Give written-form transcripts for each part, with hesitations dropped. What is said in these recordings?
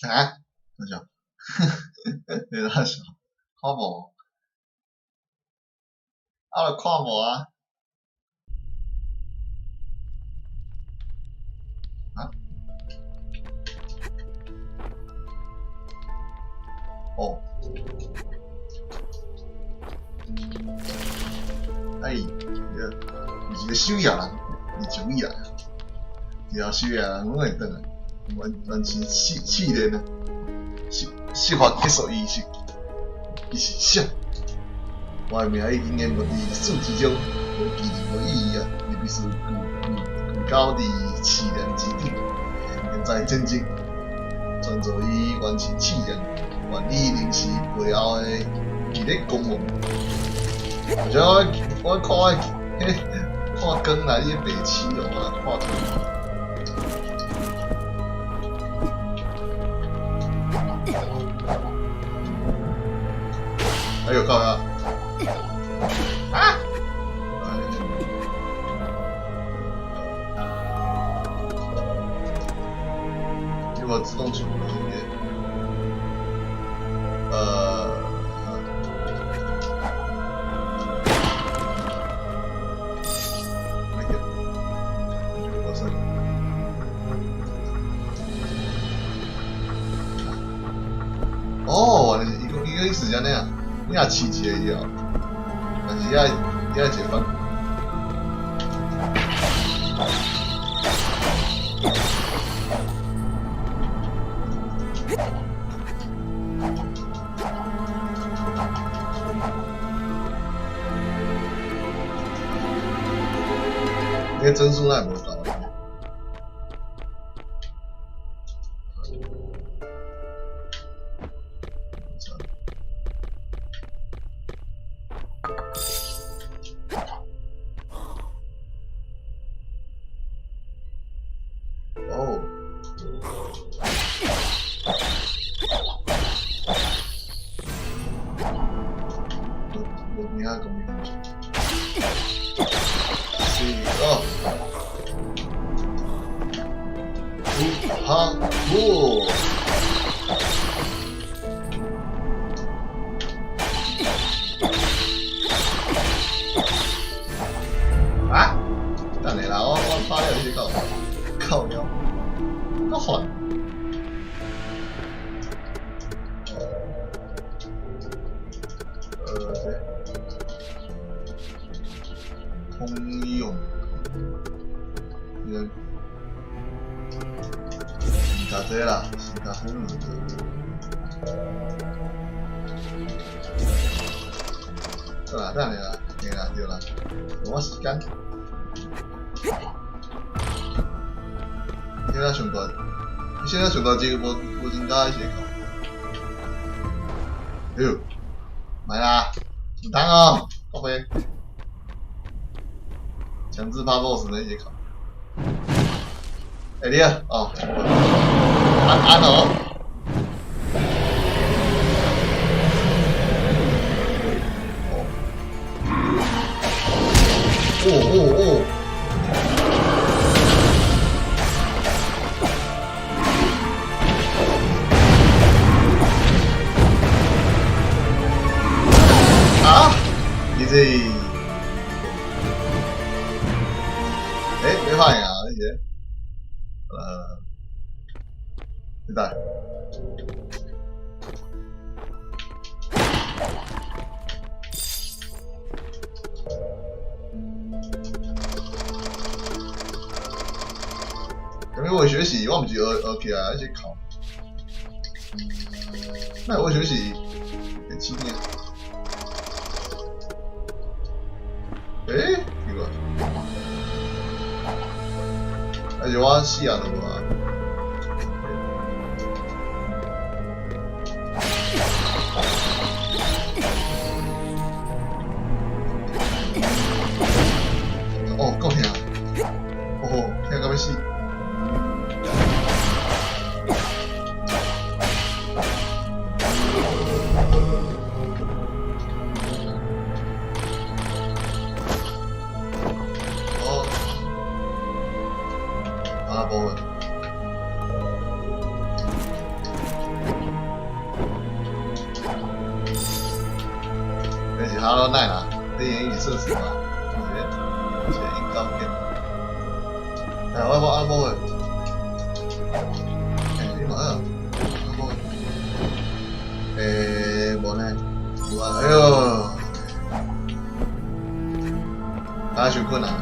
啥？那就，你那笑，看無？啊，就看無啊？啊？哦。哎，伊是個守夜人，伊上以來，以後守夜人攏會轉來，完完成試試煉啊，試試法結束，伊是伊是啥？我的名已經淹沒佇數字中，無記憶無意義啊！你必須聚聚焦佇試煉之頂，現在戰爭，專注於完成試煉，願意凝視背後的一個光芒。而且我我看彼看光來，你白痴哦，我看出。哎呦，靠呀！啊！有沒有自動存檔？那個，我是。哦，伊個伊個意思是按呢啊？你若飼一個以後，但是愛愛一個反。你個幀數哪會無夠？哦。無無影講是哦。哈呼！啊！等下啦，我我拍了你就到，靠腰，閣還。這通用，這個。先加這啦，先加好物。好啦，等下啦，對啦，對啦，無我時間。現在上大，現在上大隻無無增加迄個。哎喲，來啦，毋通哦，各位。強制怕 boss 那些考。哎你啊，哦，安安哦。哦哦哦！啊！你這，欸，沒反應啊，那些，現在。因為我學習，我毋是學學起來，還是考。那我學習會七年。欸？奇怪。還是我死啊都無啊？哦，夠疼！哦，疼到欲死。哦，阿波。了奈啦，你已經是社死嘛？一個應該嘅。哎，我無啊無的。哎，你嘛好，我無。欸，無呢，無啊，哎喲，打傷困難啊！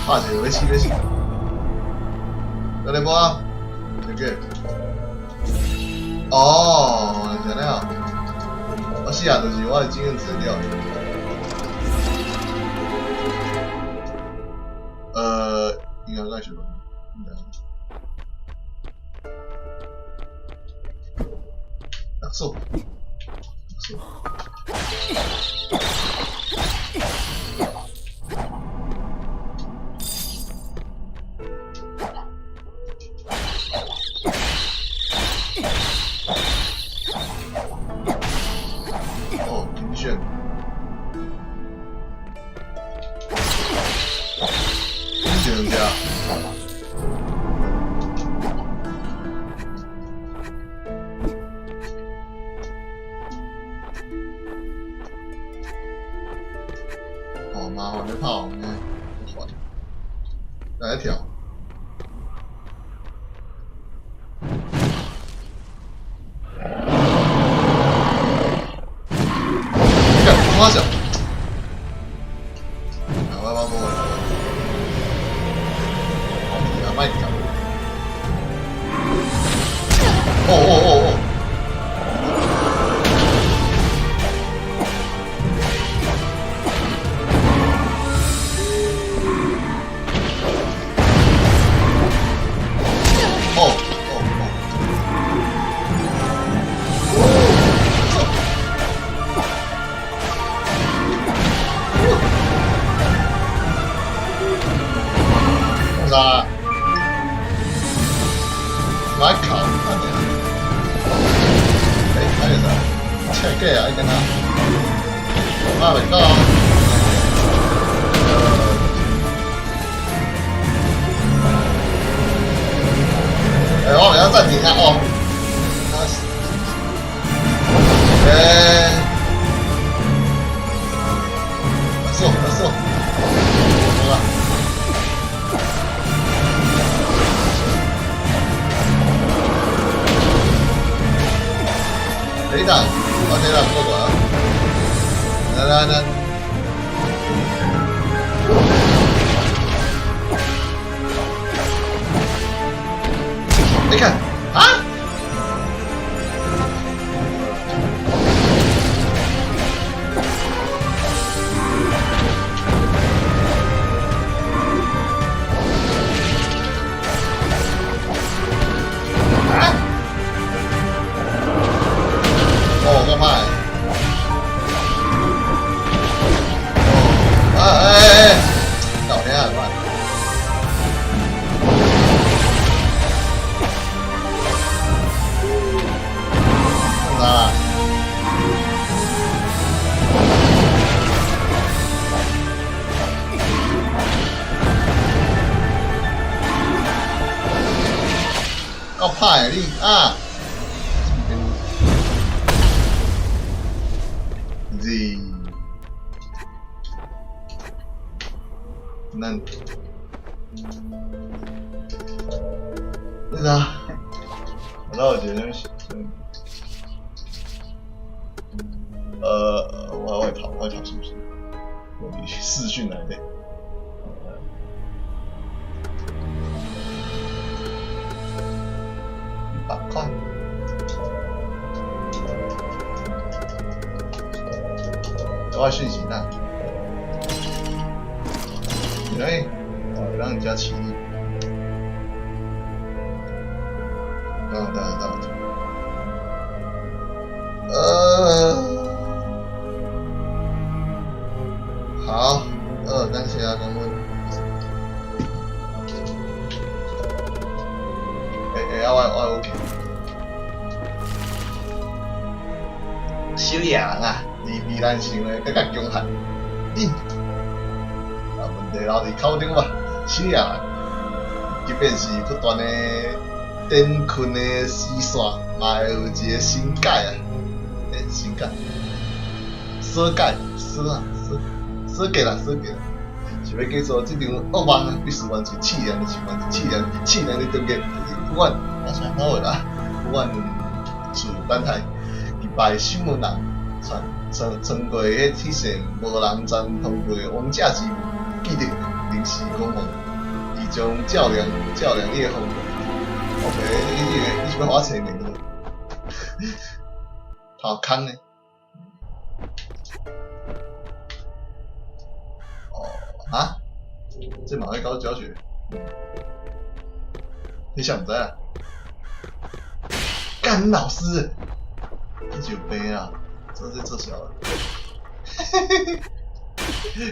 拍一個欲死欲死，來來無啊？這個。哦，是按呢啊！我死啊，就是我的經驗值了。應該該是吧，應該。勒索，勒索。哦，金選。金選這。哦，麻煩咧跑呢，煩。來跳。你敢我講？啊，我無啊，莫跳。哦哦哦哦！哦哦哦！創啥？來靠！按呢？欸，還有啥？切假啊！伊敢若，我袂到。欸，我袂曉暫停啊！哦。欸，勒索，勒索，好啦。雷達，我雷達過來啊！來來來，你看啊！啊！哦，夠歹。哦，啊哎哎，搞啥啊？我，創啥？夠歹的你啊！Z，咱，那啥，我老有一个啥物，我外头是不是？我伫視訊內底。100塊。我訊息啦，哎，我讓人家起立。等等等。好，感謝啊，感恩。欸欸，啊，我 OK。小野人啊，你比咱想的閣較強悍。恁，啊，問題留佇口中吧。小野人，即便是不斷的顛困的死線，嘛會有一個新解啊。解，索解索啊索索结啦索结啦，想欲结束這場噩夢啊，必須完成試煉，就是完成試煉，試煉的終結就是不管我想好啦，不管自等待擊敗守門人，穿穿穿過彼鐵線，無人曾通過的王者之門，記得臨時攻防，伊將照亮照亮你的方向。OK，你是欲予我催眠？頭空的。哦，啊？這嘛愛搞教學？你啥毋知啊？幹老師，這是有病啊！這是做小的。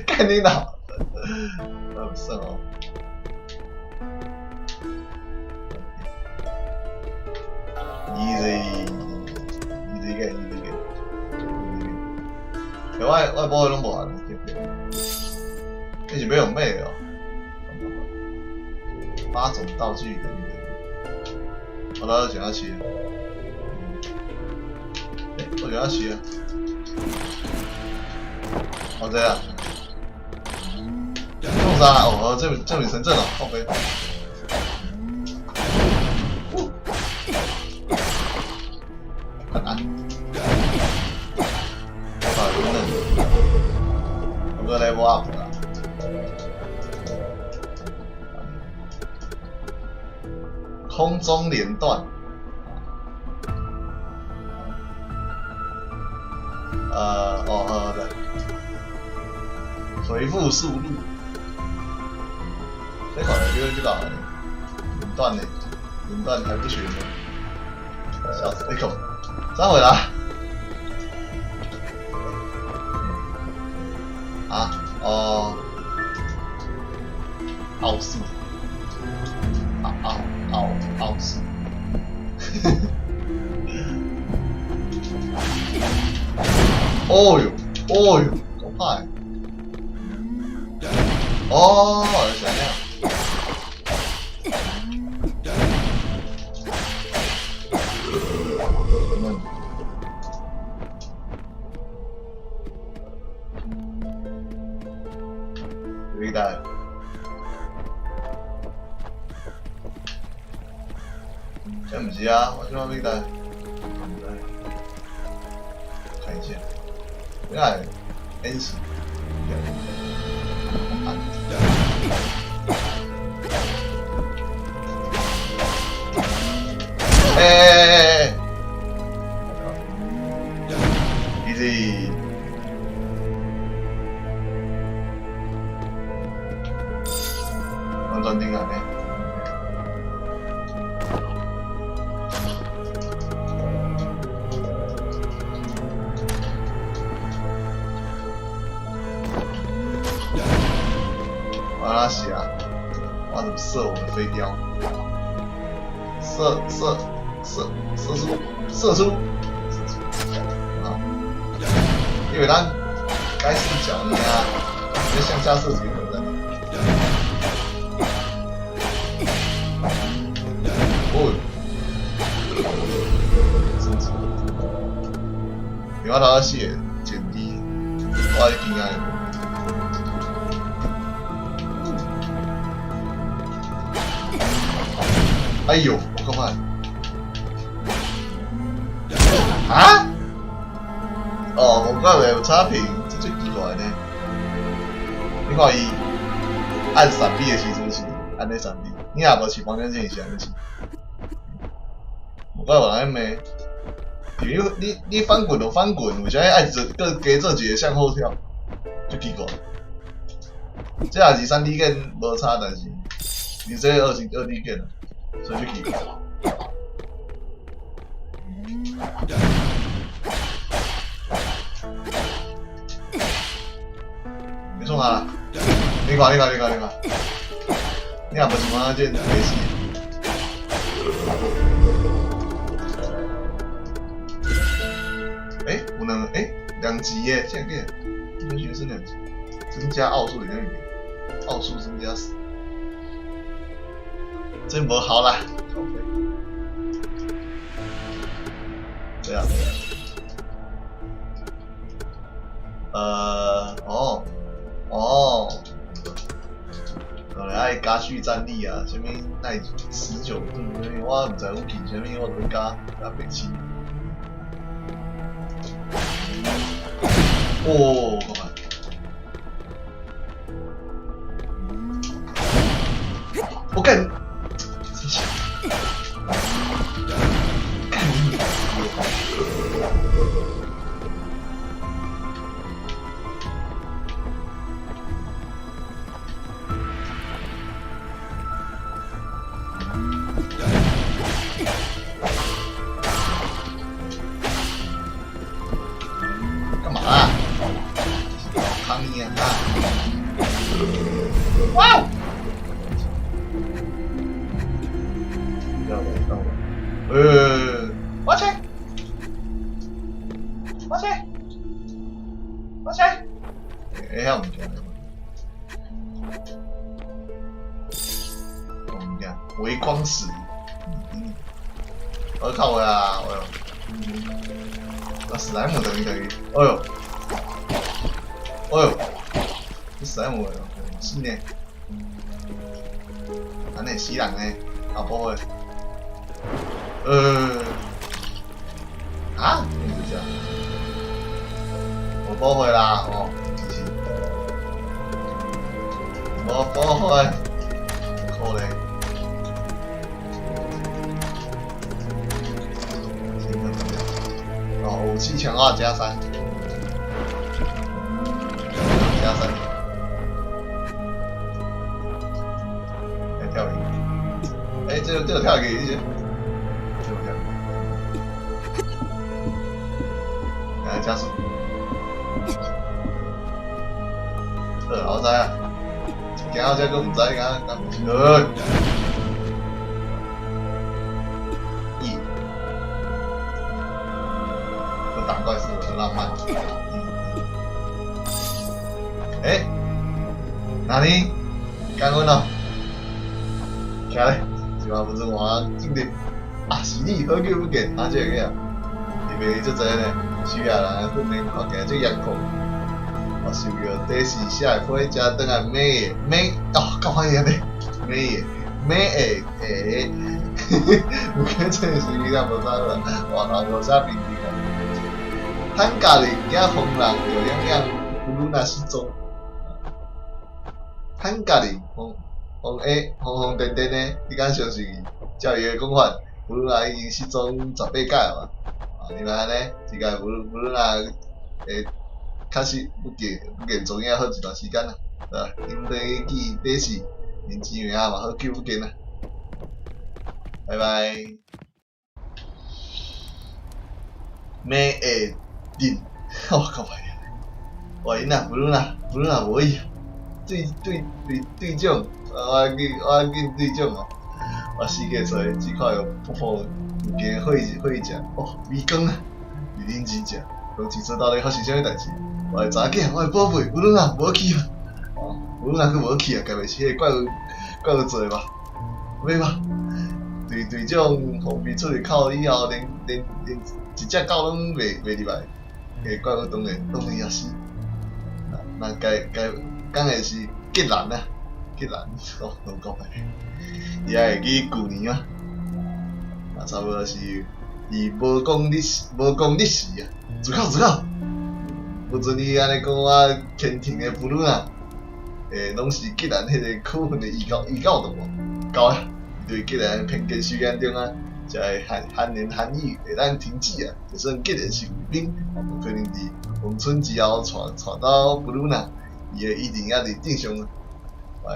幹你老！那不算哦。Easy，easy 嘅，easy 嘅，easy 嘅。我我寶攏無啊，對不對？你是欲用咩哦？八種道具等等，我到時想試。欸，我想試啊。好這樣。弄啥？哦，這這裡城鎮哦，靠北。很難。我靠，有能。我個 level up 啦。空中連段。哦，好對。回復速度。這款就這個連段呢，連段還不學嗎？笑死！哎呦，再回來。啊，哦，奧數，奧奧奧奧數。哦喲，哦喲，夠歹。哦，是按呢。你帶？這毋是啊，我這擺欲帶，毋知，看一下，你看，N 型，欸欸欸欸，easy。完全頂啊呢！我哪是啊？我怎麼射我的飛鏢？射射射射出射出射出！好，因為咱該視角呢啊，你向下射擊會在哪？哦，升級，你我頭先死減低，我驚啊！哎呦，我幹嘛？啊？哦，我怪袂有差評，這最奇怪呢。你看伊按閃避的時陣是按呢閃避，你若無飼房間鍵是按呢飼。無怪有人咧罵，因為你翻滾就翻滾，為啥物愛做閣加做一個向後跳？足奇怪。這也是3D 鍵無差，但是你這是2D 鍵啊，所以足奇怪。你創啥？你看，你看，你看，你看，你若無是按鍵袂死。欸，有兩欸兩級耶，現在變，這學生兩級，增加奧數裡面，奧數增加4，這無效啦，靠北。對啊對啊。哦，哦，来愛加續戰力啊，啥物耐持久度，我毋知武器啥物，我閣加加白痴。哦，看看。我幹！幹你！幹嘛啊？扛你啊！哇哦！我去，我去，我去，欸，遐物件，物件，微光石，嗯，我靠我啊，哎呦，那史萊姆等於等於，哎呦，哎呦，這史萊姆是呢，按呢死人呢，啊不會。啊？你是這樣？我不會啦，哦，其實我不會，可能。哦，武器強化加三，加三，來跳一個，哎，這個跳一個，這個。來加速，我知啊，行到這閣毋知，敢敢咦，我打怪是我的浪漫。欸，哪裡？感恩哦，起來，一萬分鐘我進入。啊，是你，好久不見，啊，這個啊，特別足濟呢，需要人訓練看起來足嚴酷。我受叫底是寫的批，才轉來買的買，哦，夠歹念呢，買的買的的，有可能是你若無知啦，外頭無啥面子啊。坦加林惊疯人，就样样布鲁纳失踪。坦加林疯疯诶疯疯癫癫的，你敢相信伊？照伊的講法，布魯納已經失蹤18屆嘛？啊，你們按呢？這個布魯納會確實不見蹤影好一段時間啦，對吧？𪜶轉去見底是，𪜶錢名嘛好久不見啦，拜拜。咩會認？我靠！我因啊，布魯納，布魯納無伊，對對對隊長，我緊隊長哦。我四界找，只看到瀑布附近的火箭，哦，微光啊！是恁真正，講清楚到底發生啥物代誌？我的查某囝，我的寶貝，布魯納無去啊！哦，布魯納閣無去啊，該袂是彼個怪物做的吧？袂吧？隊隊長封閉出入口以後，連一隻狗攏袂入來，彼個怪物當然也是。那該敢會是吉蘭啊？吉蘭，哦，攏講的。伊還會記舊年嗎？啊，差不多是伊無講日時，無講日時啊。住口住口，無准你按呢講我虔誠的布魯納，欸，攏是吉蘭彼個可恨的異教徒無？夠啊！對吉蘭偏見修養中啊，才會韓言韓語會當停止啊。就算吉蘭是衛兵，無可能佇封村之後帶走布魯納，伊的一定猶佇鎮上啊。我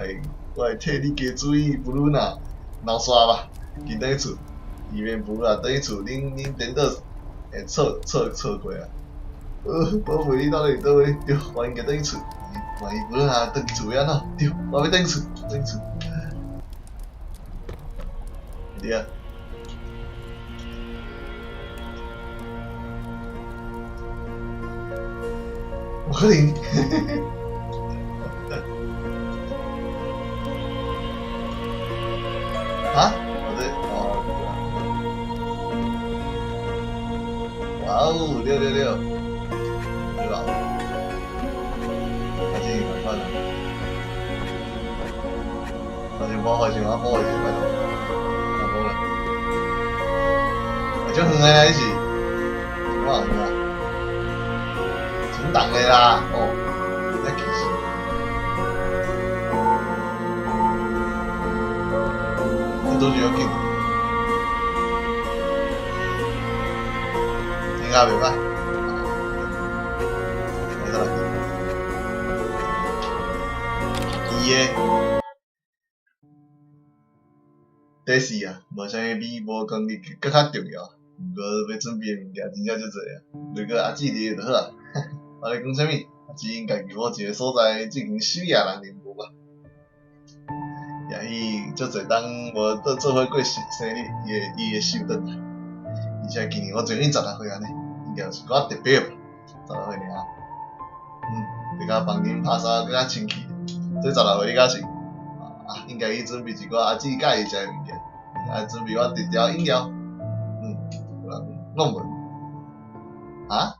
會替你加注意布魯納，鬧煞吧，緊轉去厝，以免布魯納轉去厝，恁顛倒會錯過啊。寶貝，你到底佇佗位？對，我應該轉去厝。萬一布魯納轉去厝會按怎？對，我欲轉去厝，轉去厝。對啊。無可能。啊？我這哦，哇哦，666，對吧？款啊。反正无好像我无会拜托，啊无啦。啊，足远的啊，你是？是偌远啊？存档的啦，哦，真气死！这都是要紧，应该袂歹。我再来。伊的底四啊，无啥物比无讲你阁较重要。毋过欲准备的物件真正足济啊，如果阿姊伫就好啊。我咧讲啥物？阿姊应该去某一个所在进行狩猎人任务吧。也许足济冬无做伙过生日，伊会收转来。而且今年我终于16岁按呢，应该有一寡特别吧，十六岁尔。伫共房间拍扫阁较清气。这十六岁你敢是？啊，应该去准备一寡阿姊喜欢食的物件，啊，准备我特调饮料。有人弄无？啊？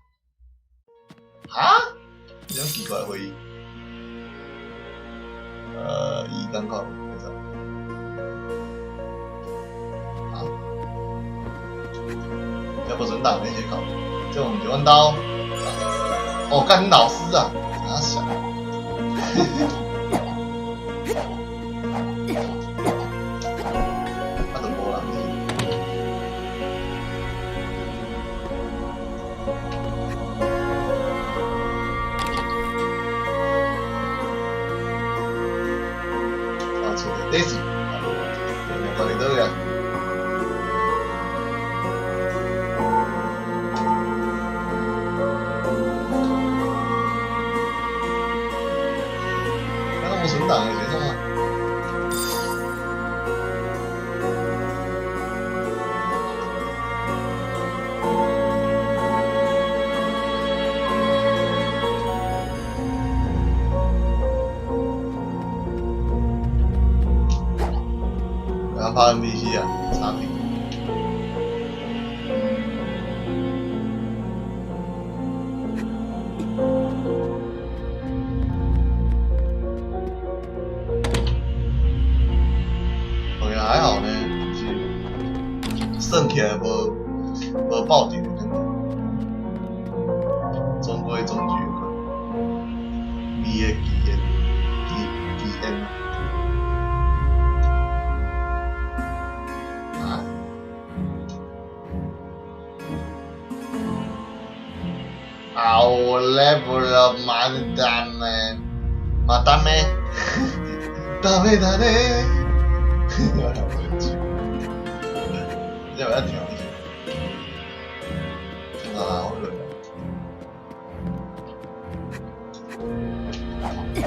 哈？这种奇怪的回忆。伊感觉袂使。啊？这无存档，你是靠？这毋是阮兜。哦，干你老师啊！啥小？啊，就无人去。啊，找著底线，啊，佇倒呀？啊，拢無存檔的是創啊？會曉拍 NPC 啊，產品。好像還好呢，是算起來無爆點的感覺，中規中矩的款。你的基因，基因。啊？啊，我 level まだめ，まだめ，ダメだね。我這有一條呢？啊，好累啊！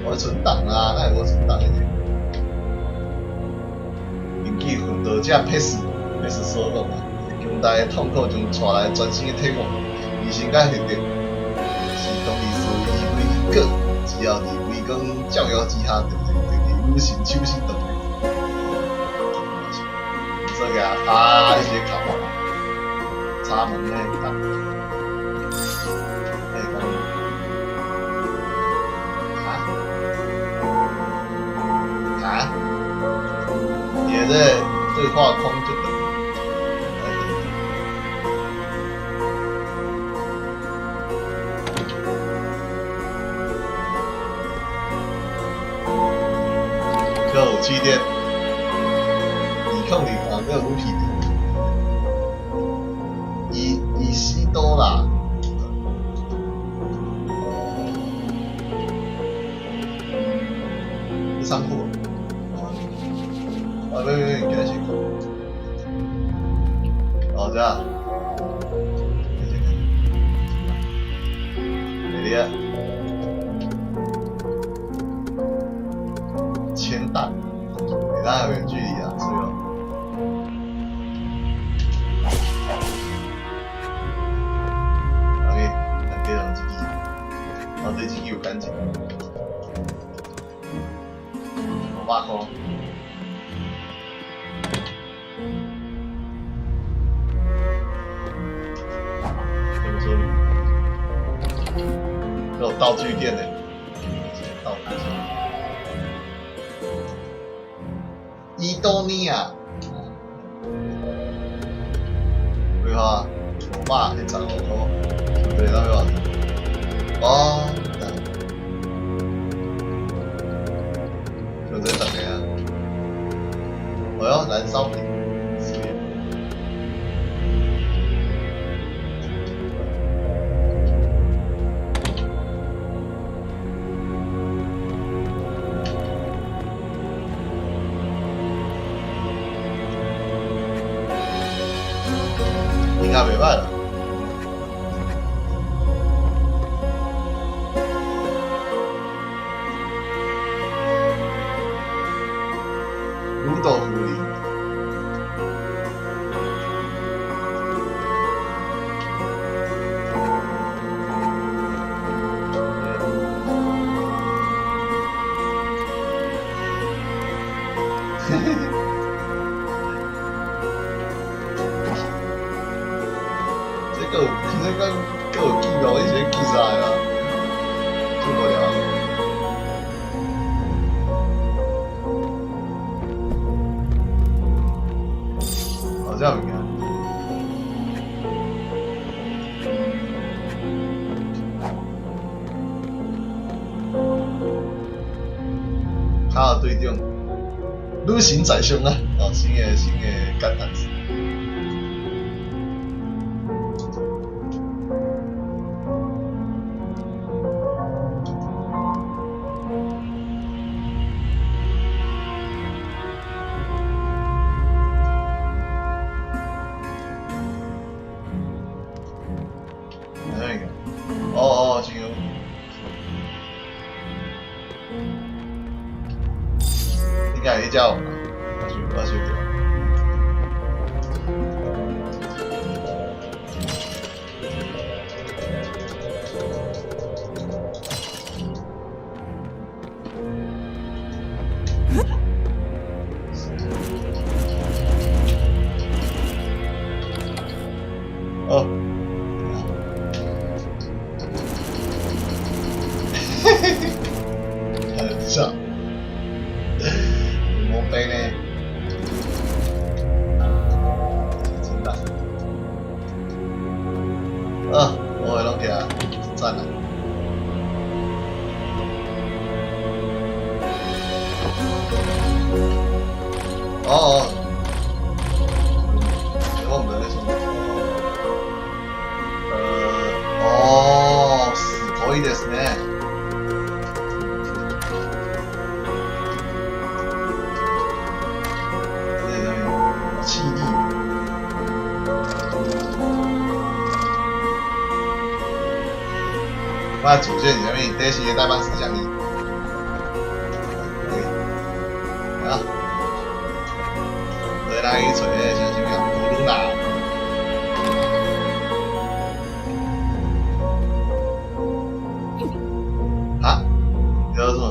我存檔啊，哪會無存檔的？根據奮鬥者佩斯佩斯所講啊，強大的痛苦將帶來全新的體悟，醫生佮核定是同意事以為果，只要佇微光照耀之下，就佇女神手心動的。所以啊，你是咧哭插門咧，欸講，哈？哈？伊的這個對話框就長，來等等。閣有7點，2023閣有武器店，伊西多啦。倉庫啊，沒沒沒，應該是哦，這樣，沒得啊，鉛彈，會當有遠距離啊，所以咯。OK，來繼續一支。道具店呢，道具店。伊多尼亞，幾號？515塊，對到未？哦，就這十個啊！哎喲，燃燒瓶，水。應該袂歹啦。魯道夫林。這個這個閣有記錄，你是咧記啥個啦？真無聊。好這物件。卡爾隊長，旅行在上啊！哦，新的感嘆詞。那個？哦哦，這個。應該係呢隻吧？我想著。哦。很像。毛病呢？真的。啊，我會攏起來，讚啊！哦哦，我毋知咧創。哦，すごいですね。這是啥物？氣力。我的主線是啥物？第四個代辦事項呢？啊，回來去找彼個啥物啊？布魯娜。哈？你說什麼？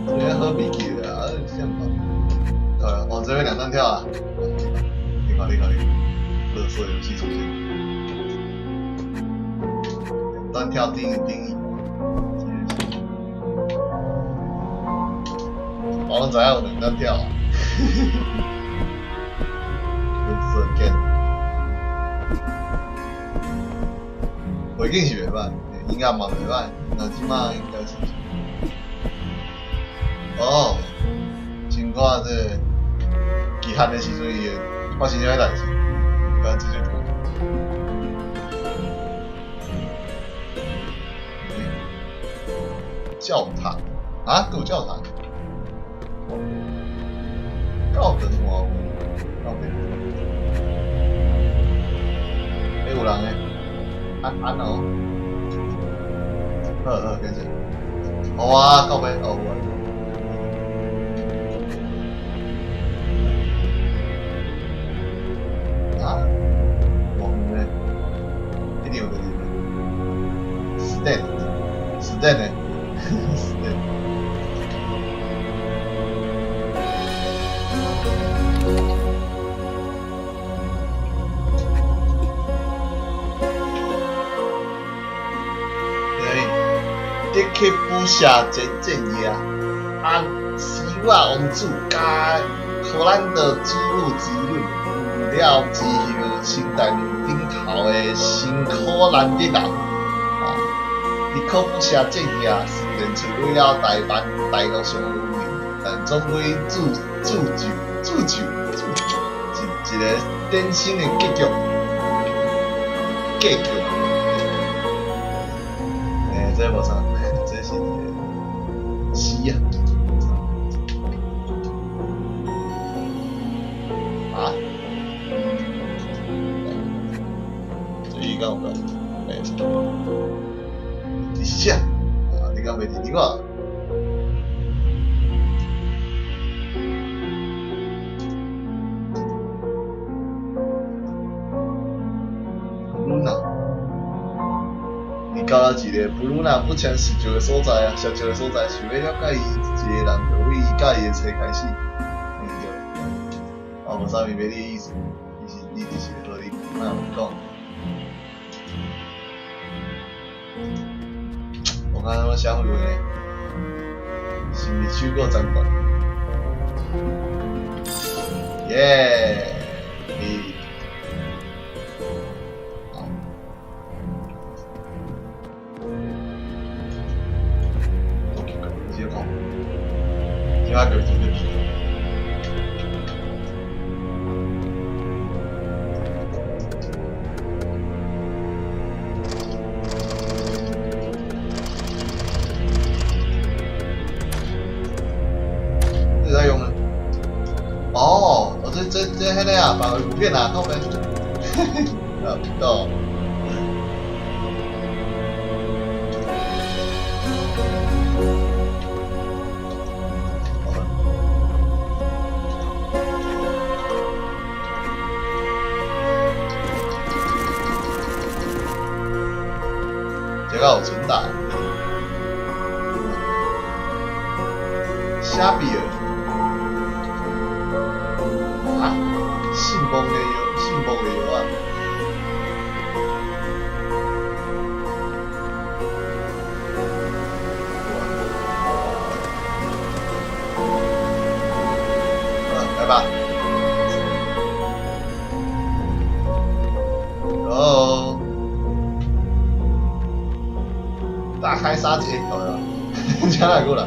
這邊喝啤酒啊，這樣吧。哦，這邊兩段跳啊！你好，你好，你好，樂色遊戲出現。兩段跳定定義。我攏知影有兩段跳啊！樂色 game。環境是袂歹，音樂嘛袂歹，那這馬應該是。哦，先看這個期限的時陣，伊會發生啥物代誌？咱繼續讀。教堂啊，閣有教堂？教堂外有，靠北。欸，有人欸，安安哦。好好，繼續。好啊，靠北，哦有啊。啊？無遠欸，一定有個字。Stand，stand 欸，stand。夫舍前战役，阿西瓦王子佮荷兰的朱路之旅有了之后，圣诞顶头的新可兰德人啊，伫科夫舍战役虽然摧毁了台湾大陆上的文明，但总归铸铸就铸就铸就一一个典型的结局结局。欸，這無錯，這是一個詩啊。啊？這伊敢有講？沒錯。你是啥？啊，你敢袂認得我？露娜，你到了一个布魯娜不強實石的所在啊，石石的所在，想欲了解伊一個人，就對伊佮意的冊開始。嗯對，我無啥物欲你的意思，伊是伊只是予你莫講。我看他們寫廢話呢，是毋是手過斬斷？耶！你好。你接看，其他個真就是。這在用啊？哦，我這這這彼個啊，放圖片啊，後面。啊，到。這個有存檔。蝦比爾。啊？信封的藥，信封的藥啊！來吧。哦，大開殺戒，好了，搶哪過來？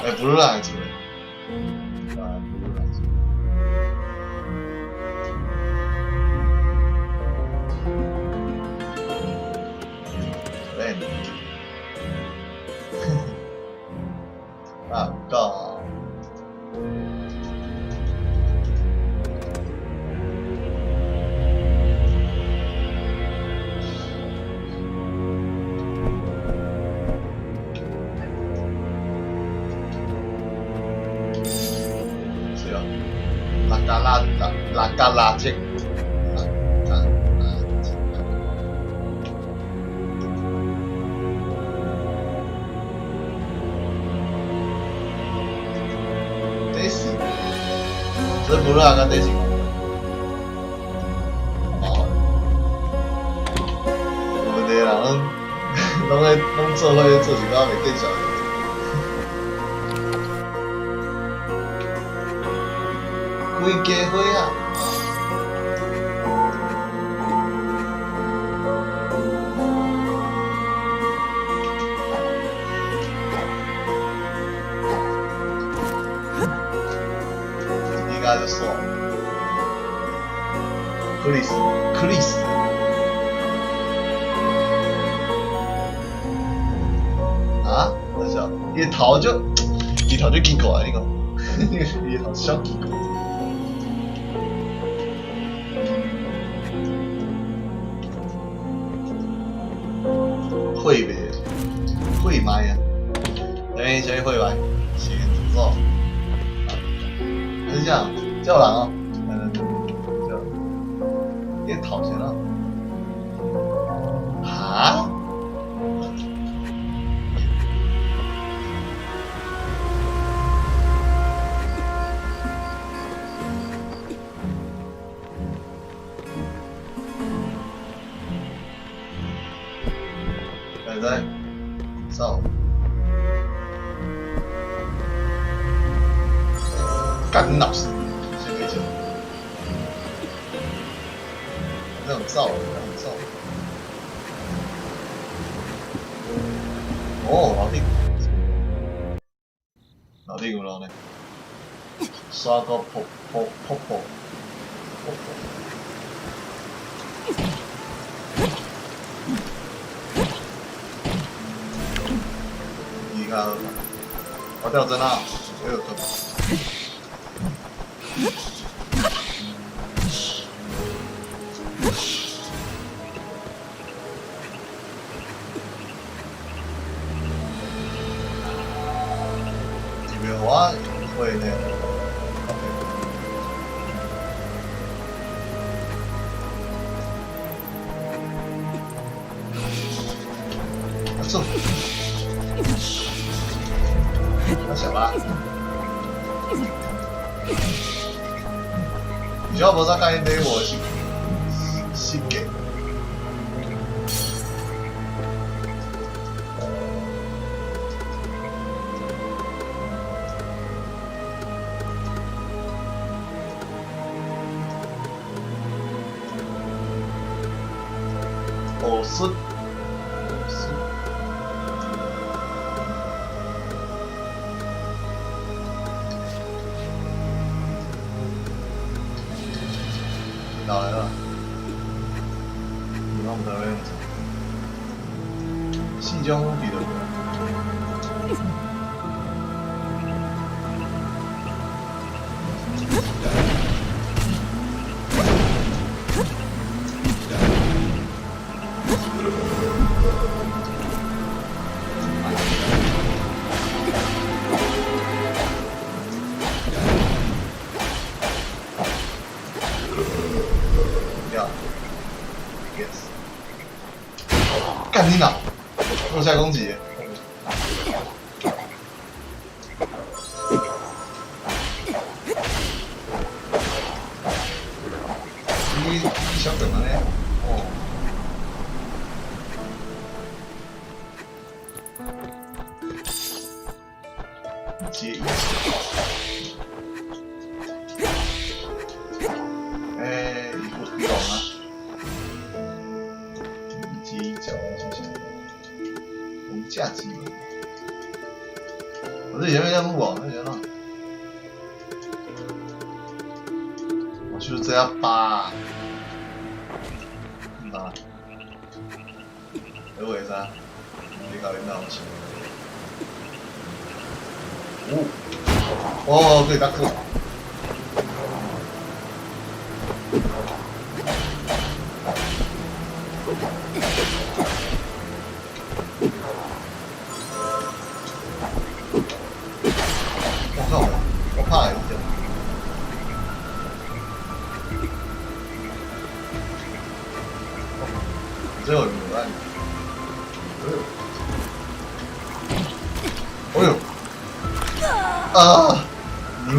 欸，不是來厝的，啊，不是來厝。欸，啊，夠。拉拉拉加拉吉，拉加拉吉，這是，這不是啊，這是。哦，有問題啦，攏攏咧攏做伙做一寡袂見效。規家伙啊！應該就爽。克里斯，克里斯。啊？等下，伊頭就，伊頭就奇怪，你講，伊頭小奇怪。血脉，血脉啊！啥物啥物血脉？血诅咒。还是这样，叫人哦，来来来，叫，你头前啊？哈？来来，走。干你老师，先别讲。这种造，这种造。哦，楼顶，楼顶有路呢。山谷瀑瀑瀑布，瀑布。你看，我掉针啊，这个。我会呢。走。那小吧。你晓无啥甲因礼物是是假？哦，是，是。来了，你拢毋知欲用啥？四种武器都无。Yes。干你老！落下攻擊。你你曉得嗎呢？哦。接一欸，你懂嗎？一接一腳，謝謝。龍架機。我這前面任務哦，那前面。我就是這樣扒。啊！你為啥？你搞領導去。哦，哦，對，大哥。我靠！我怕一下。這有牛蛋。哎呦！哎呦！啊！我，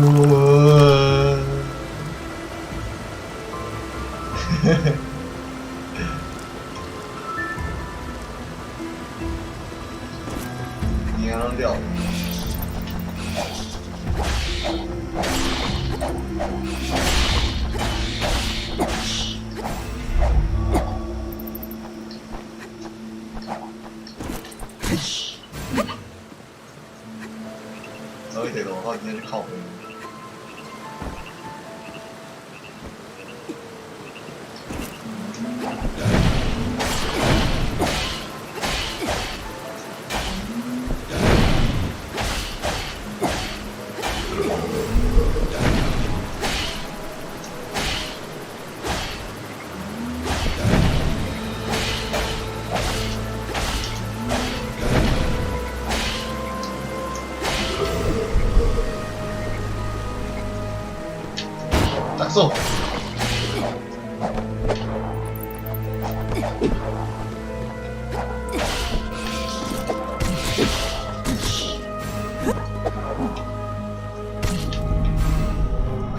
嘿嘿。娘了！走一條路，我真正是靠北。爽！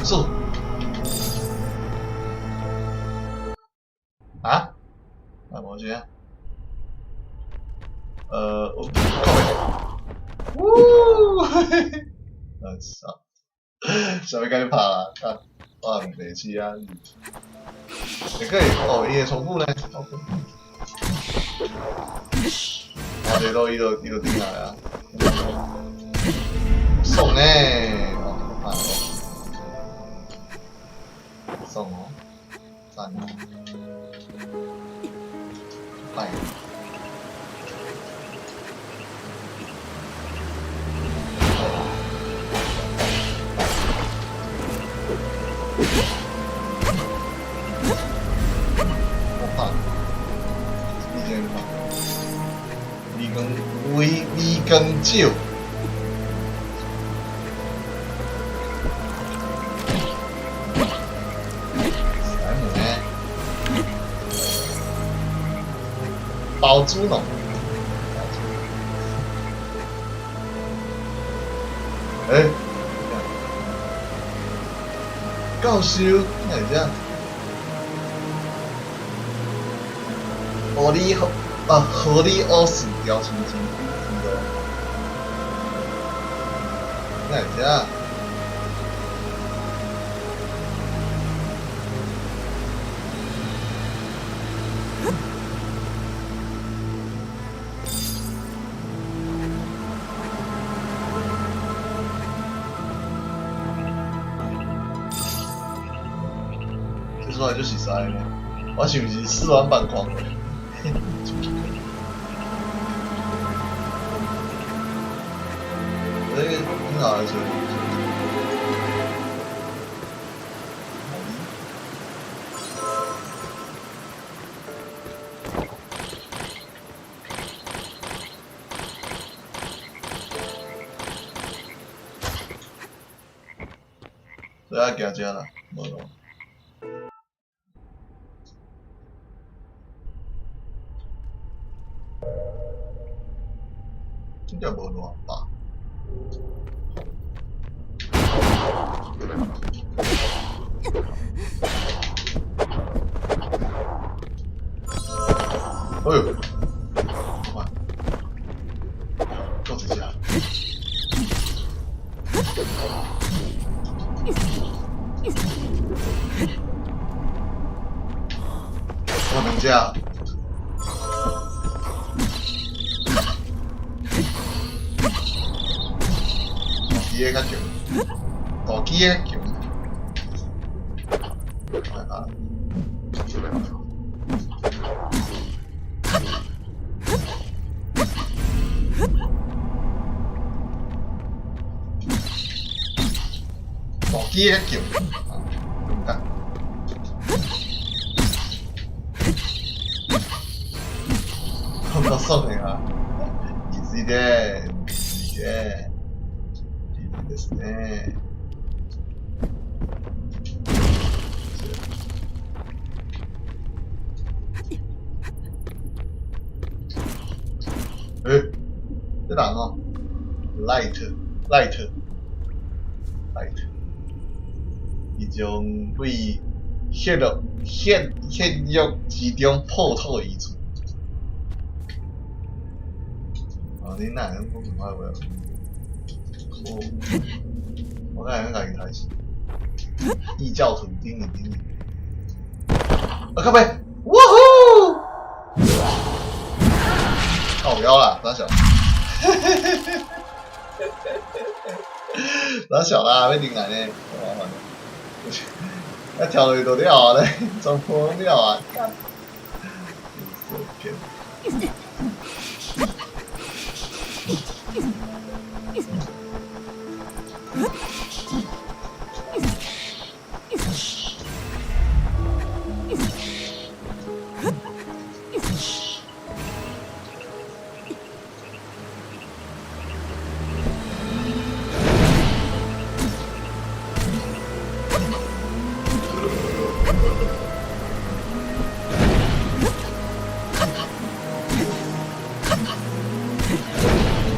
爽！啊？啊，無錢啊？我靠北！嗚！啊操！啥物共你拍啦？啊，我毋袂起啊！會可以哦，伊會重複呢。OK。啊，這路伊就頂來啊！爽呢！哦，拍哦，爽哦，讚哦，歹。我拍，你這個拍，微光微微光照。啥物呢？包猪腦。欸，教授，哪會這樣？荷里啊，荷里奧斯雕像真古咯，哪會這樣？這出來就是熟似呢，我是毋是試玩版狂的？這個很好的球。所以愛行這啦，無路。應該無路吧？哎呦！哇！夠一隻。我兩隻。大機的較強，大機的較強。來吧。大機的較強，唔得。我夠爽的啊！easy で，easy で，easy ですね。欸，這人哦，light light light，伊將對血肉血血肉之中破土而出。哦，你哪會講這款話？好，我敢會用共伊抬死？異教徒頂你頂你。啊靠北！哇呼！靠腰啦，啥小？啥小啦？欲顶來呢？麻煩。啊，跳落去就了啊咧，全部攏了啊！真是騙。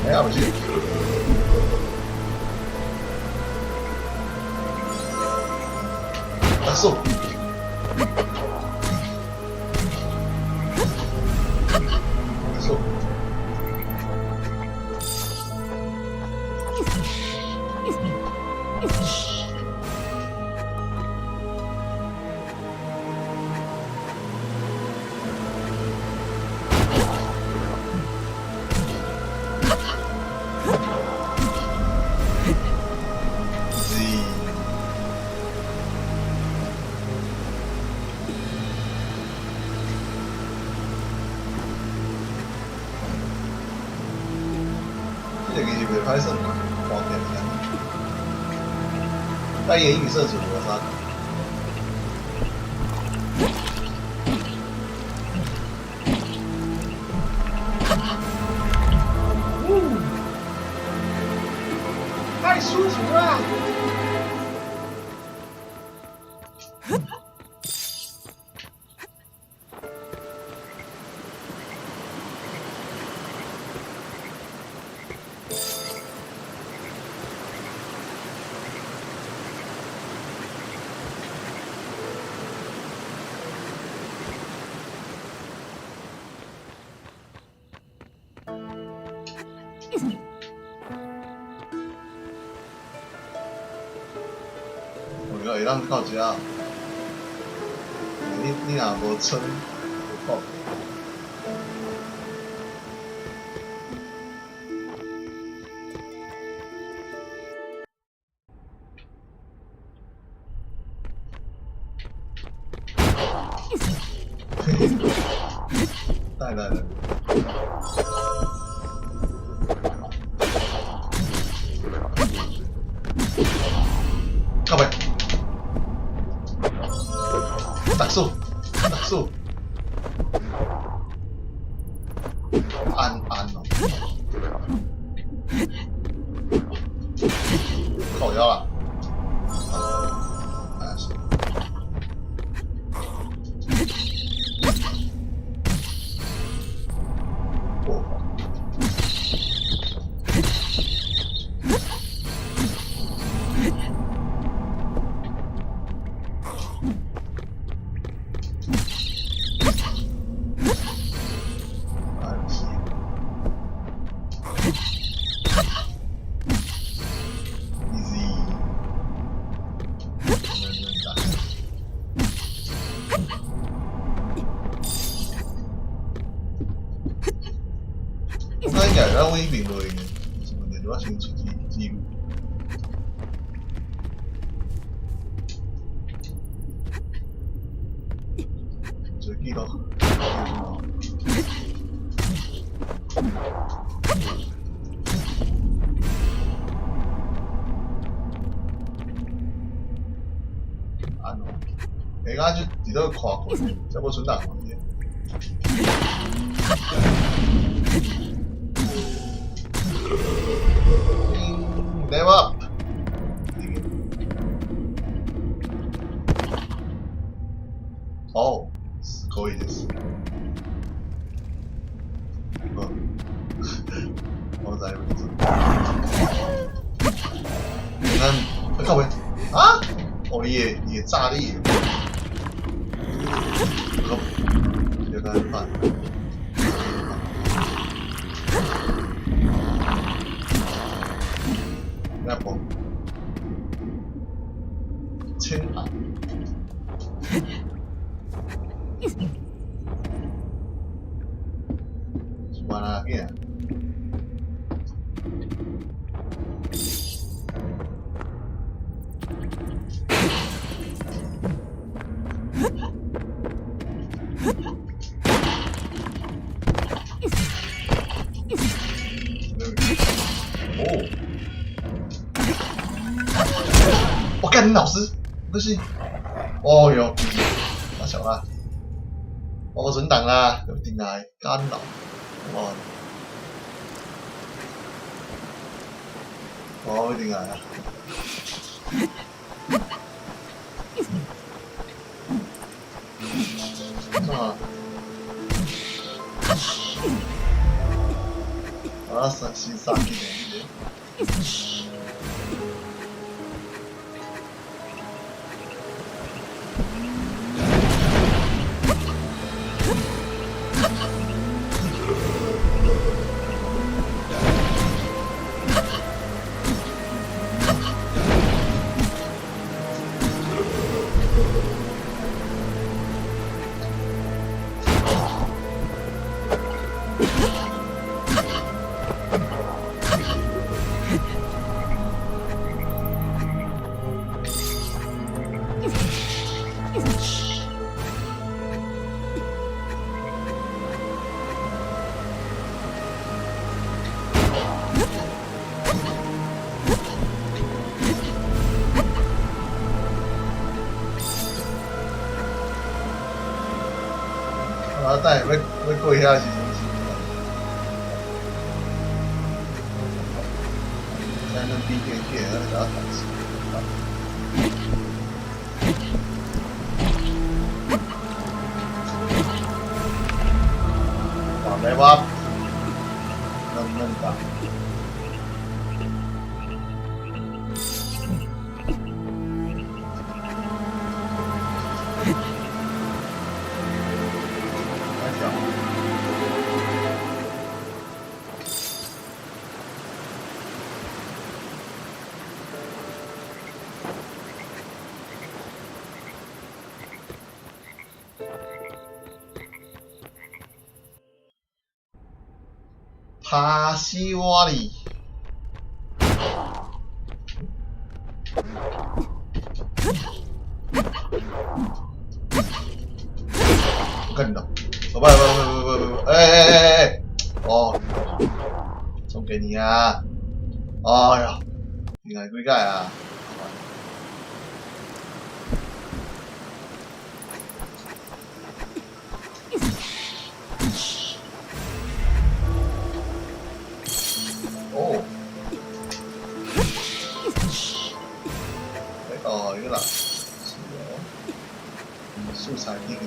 哎呀，不是。大树。树。這個其實袂歹耍嘛，看起來是按呢。但伊的英語設置無啥。太舒服啦！我會當到遮，你若無穿，就講。來來來。靠北。大樹，大樹，安安哦，靠腰啦，啊是，破防。啊是，easy，慢慢打。我感覺應該會當往彼邊落去，是問題，我先出去記錄。做記錄。安怎？下敢就佇倒看過，才無存檔嘛。Level up。哦，すごいです。嗯，我知影做。咱靠北啊！哦，伊會炸你。好，就咁辦。那不，千萬。是完啦，囝。哦，我幹你老師，不是，哦喲，大小啦，我存檔啦，有定來干擾，哇，我一定來啊！啊！啊，三新三級的這個。啊，等下欲過遐時陣是，現在比起起來，咱就趁錢。哇，來吧，能不能打？來跳。拍死我哩！我看到，不不不不不不，哎哎哎哎哎，哦，送給你啊！哎呀，你來幾蓋啊？哦，哦，有啦，是哦，素材一點。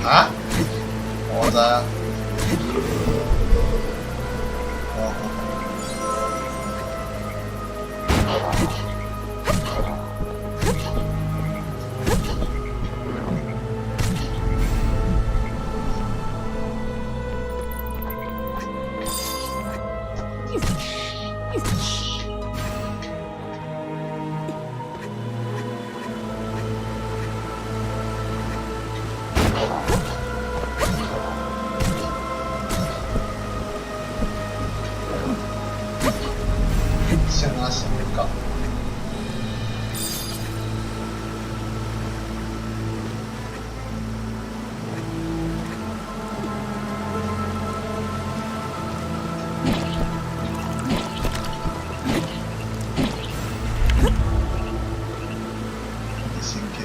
啊？我知啊。哦。像阿想搞。先去。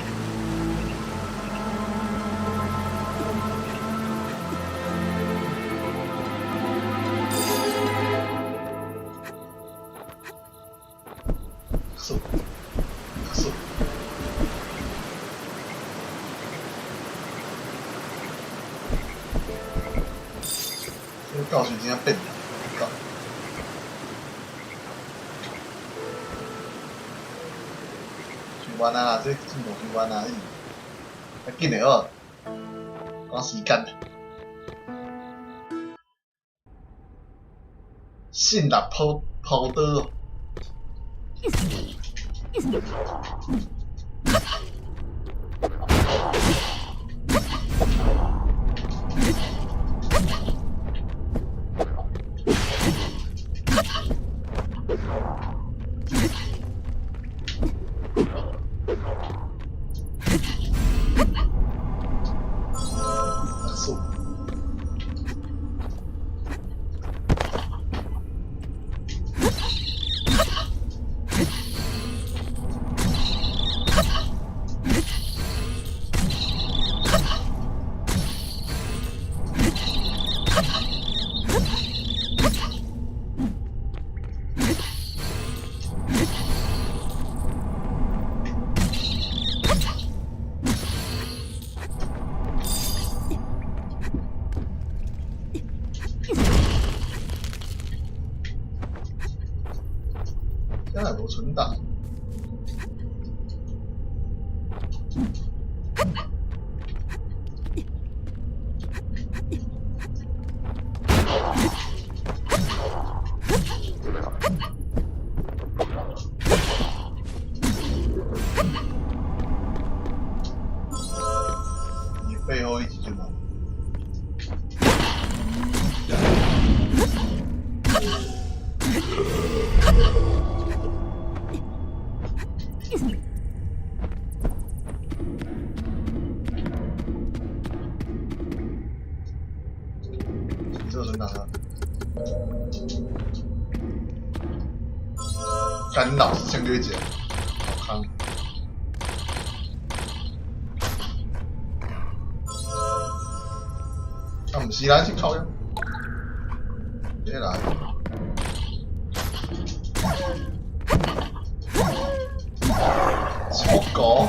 速，速。這個教授真正變態，太慢啊！這進度太慢啊！較緊的哦，趕時間。信納拋拋刀哦。速。存檔。你背後一級就能。你這存檔啊！幹老師先給一個，好康。啊，毋是啦，是靠呀。別來。出國？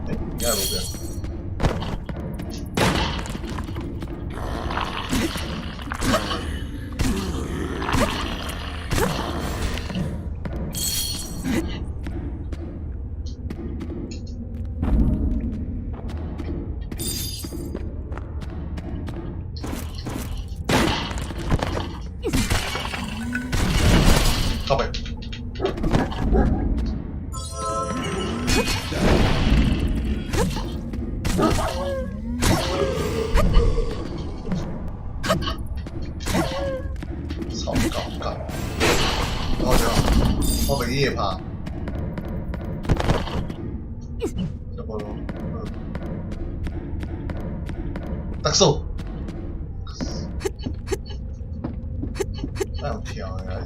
欸，應該無變。靠北。超高干，我操！我袂记会拍。差不多。特數。哪有跳的啊？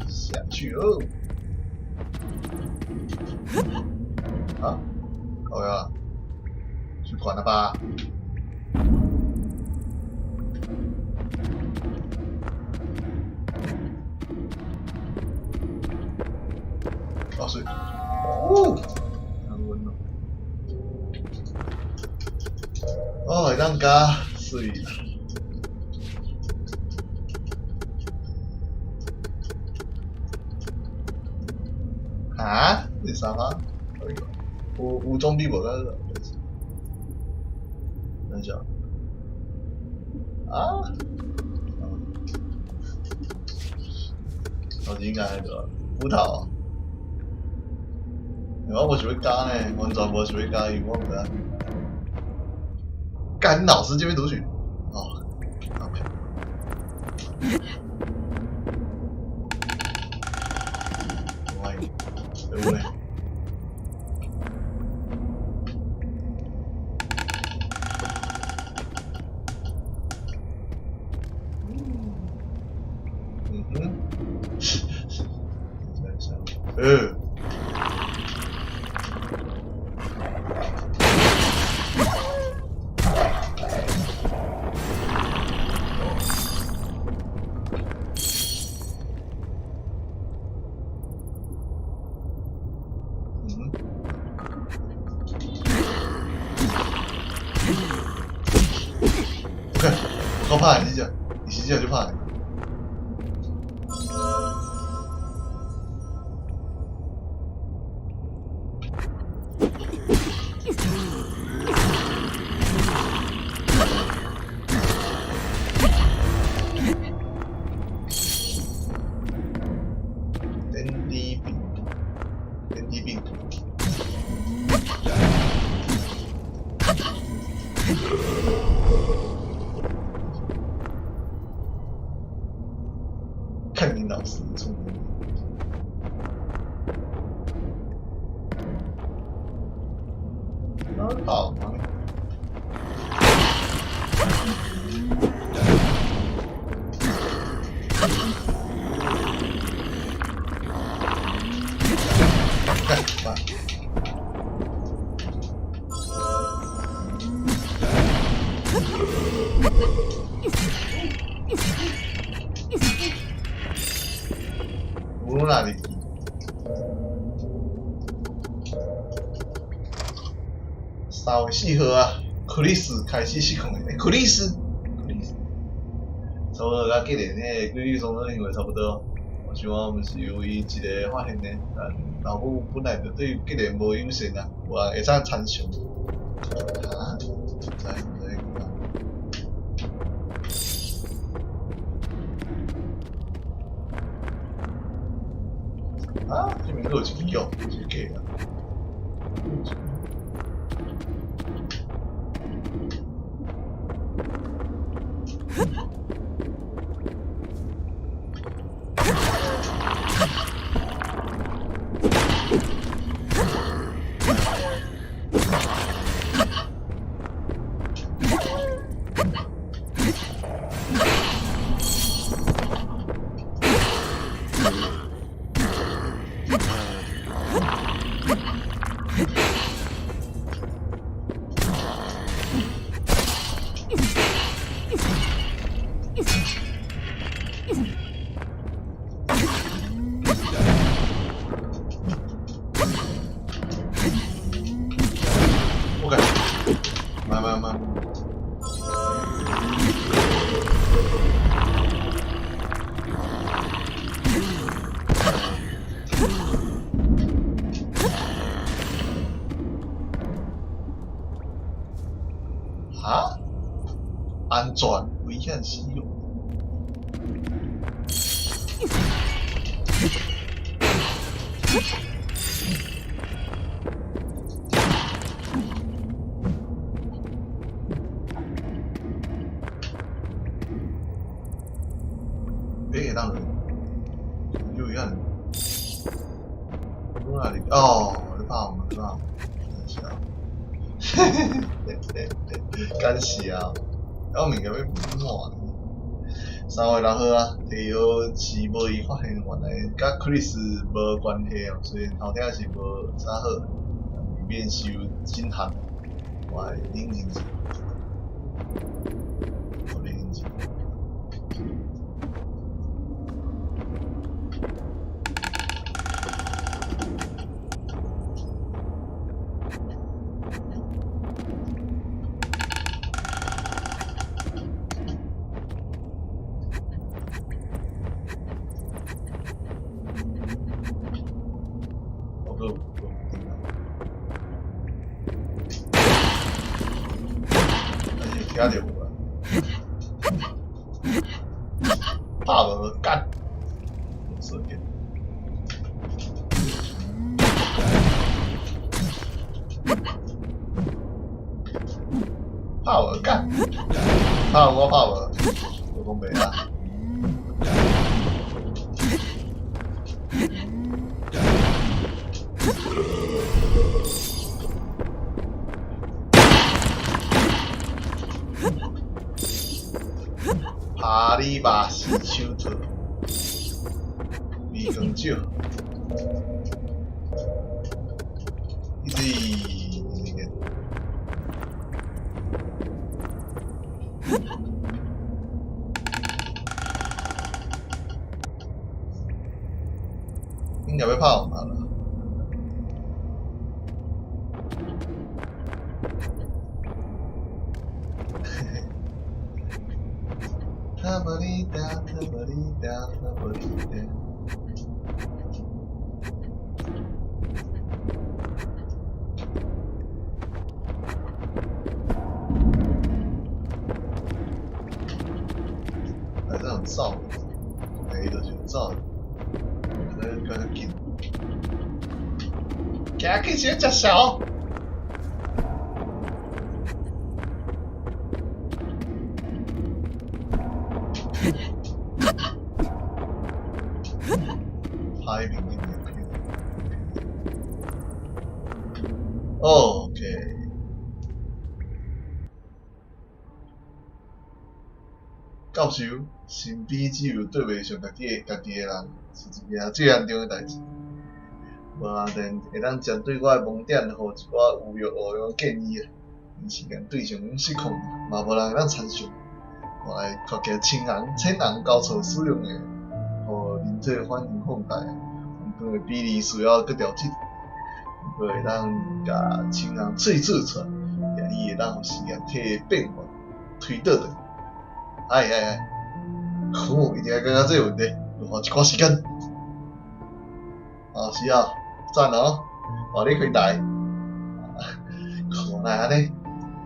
下去哦！啊，夠了，去管了吧？哦，水，哦，難聞哦。哦，會當加水啦。啊？這是啥啊？有裝備無？等一下。啊？頭先講彼個斧頭，我無想欲加呢，完全無想欲加，因為我毋知影。幹老師這邊讀取。哦，OK。喂，有咧。嗯哼。等一下，嗯。OK，我夠拍你這隻，你是這隻就拍。電子病毒，電子病毒。看你老師聰明。哪跑嗎？幹嘛？ 3月4號啊，克里斯開始失控的，克里斯，克里斯，差不多佮吉連彼個鬼女總統行為差不多。我想我毋是唯一一個發現的，但老母本來就對吉連無友善啊，無人會使參詳。啊？毋知毋知講啥？啊？這邊閣有一支哦，這是假的。我感慢慢慢。哈？安全，危險使用。欸，會當有一樣。哪裡？哦，你拍我，你拍我，是啊。敢死啊！我物件欲滿。3月6號啊，提藥是無伊發現，原來佮克里斯無關係哦。雖然頭拄仔是無啥好，免受震撼。我來冷靜者，我冷靜。我閣有但是聽著有啊，拍無幹，隨便。拍無幹，拍我拍無，我講袂啊。帕里巴斯手套，微光照，一直那個，應該欲拍我嘛啦。卡布里達，卡布里達，卡布里達。來這種走，欸，就是走，來較緊。行去先食潲。拍明明 OK。教授，身邊只有對袂上家己的人，是一件最嚴重的代誌。無啊，但會當針對我的盲點，予一寡有用有用的建議啊。毋是共對象攏失控，嘛無人會當參詳。我來確實青紅淺紅交錯使用的，予人體反應放大，黃的比例需要閣調整，閣會當共青紅萃取出來，你會當予時間替變幻推倒轉。哎哎哎，好，一定愛感覺這個問題，要花一寡時間。哦，是啊，讚哦，哇，你開台，看來按呢，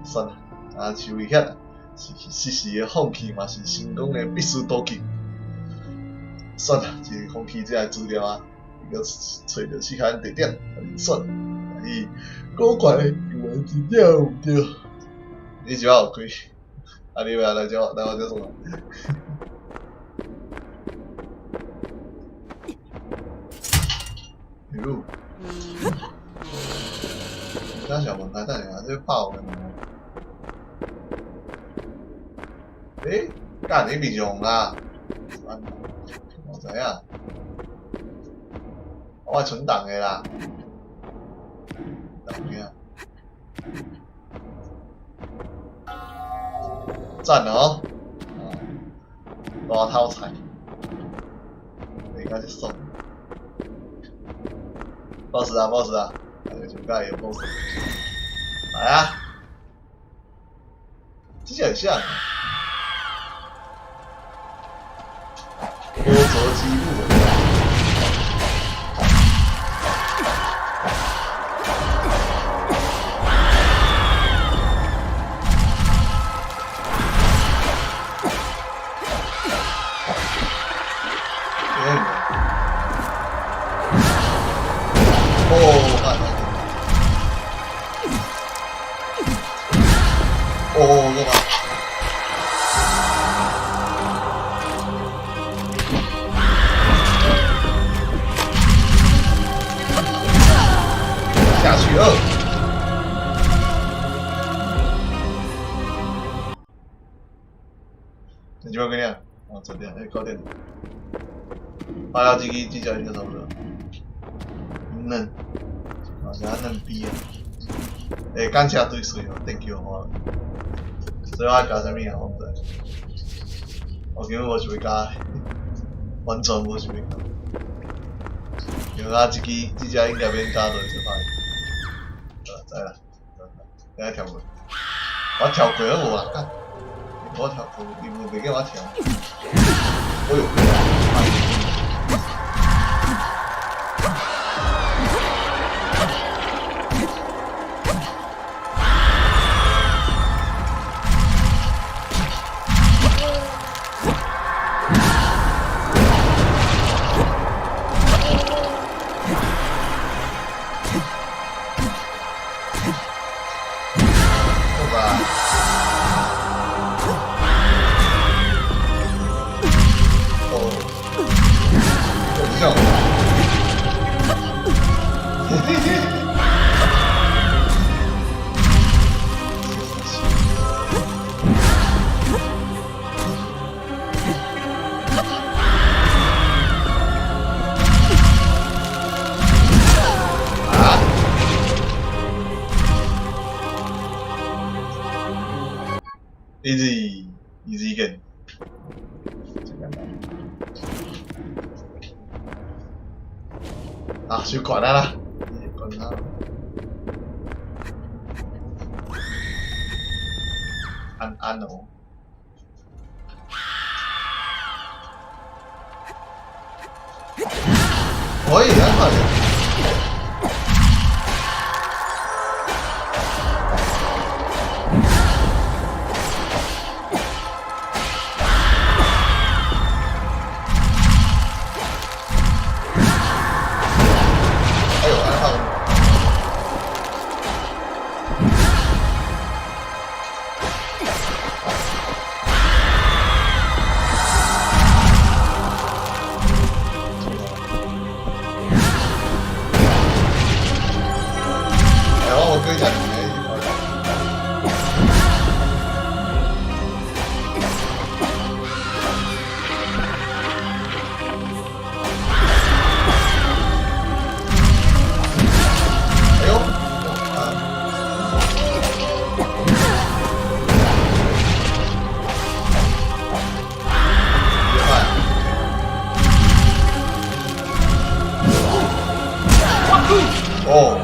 算啦，啊，受危險，是適時的放棄嘛，是成功的必須途徑。算啦，這個放棄這个資料啊，閣揣著適合地點，算，伊古怪的認為真正有毋對。你這擺有開，啊，你欲來這來我這創啊？喲，等下問題，等下這爆了。欸，幹你袂用啦？我知影，我存檔的啦。等下，讚哦！大頭菜，袂甲這爽。boss 啊 boss 啊，那個就介有 boss。來啊！這隻很像。波折機木。哦，幹嘛？下去二。你這邊怎樣？哦，這邊，哎，搞定。發料機機這應該差不多。嫩，好像嫩逼啊！欸，感謝對水哦，電球我。所以我加啥物啊？我毋知。我根本無想欲加，完全無想欲加。因為啊，這支這隻應該免加就會歹。知啦，等下跳過。我跳過攏無啦，幹。我跳過，伊無袂叫我跳。哎喲！ Easy, easy game。啊，就管他啦，管他。安安哦。可以啊，可以。哦，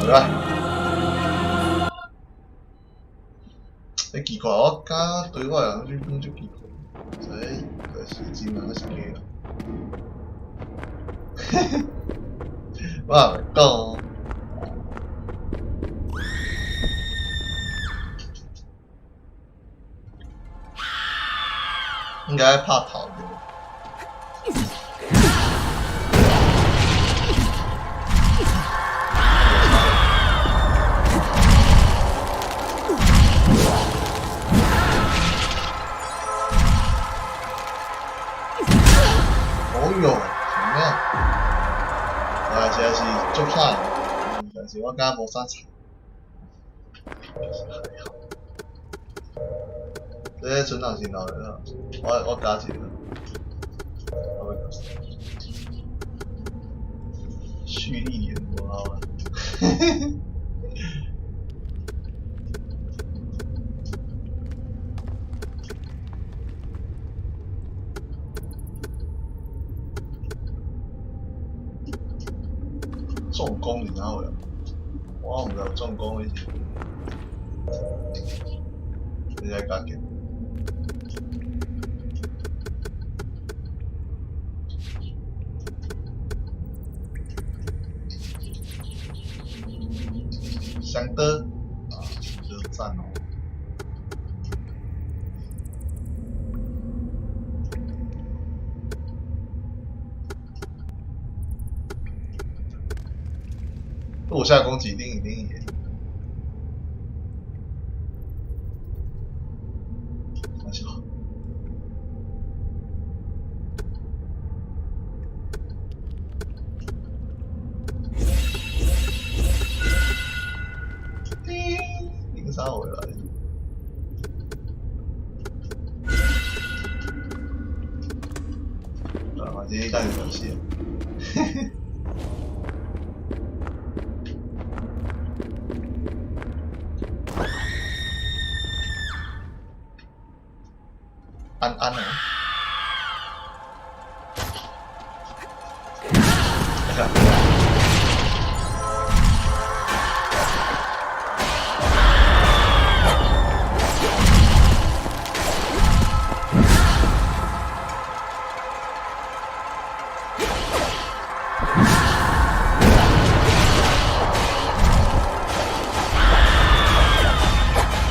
對吧？奇怪，我感覺對我來講攏足奇怪，這這是真還是假啊？我也袂講。應該拍頭對。哦喲，什麼？啊，實在是足歹，但是我感覺無啥差。還好。這存檔先留著，我加一個，我欲蓄力眼無好啊。重工是啥貨啊？我毋知有重工的是，你來加減。相當啊，就讚哦。落下攻擊定一定贏。三小。叮，你個啥回來？啊，這個幹遊戲。安安哦。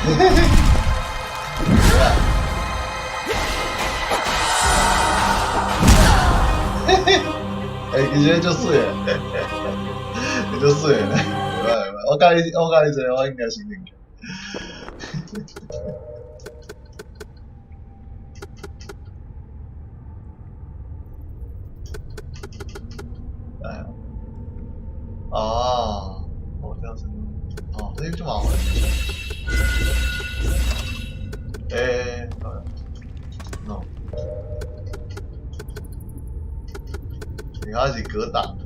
嘿嘿嘿，欸，其實足媠的，伊足媠的，袂歹袂歹，我佮意這個，我應該先練。哎呀，哦，我跳繩，哦，這個足麻煩。欸，no，你看是格擋。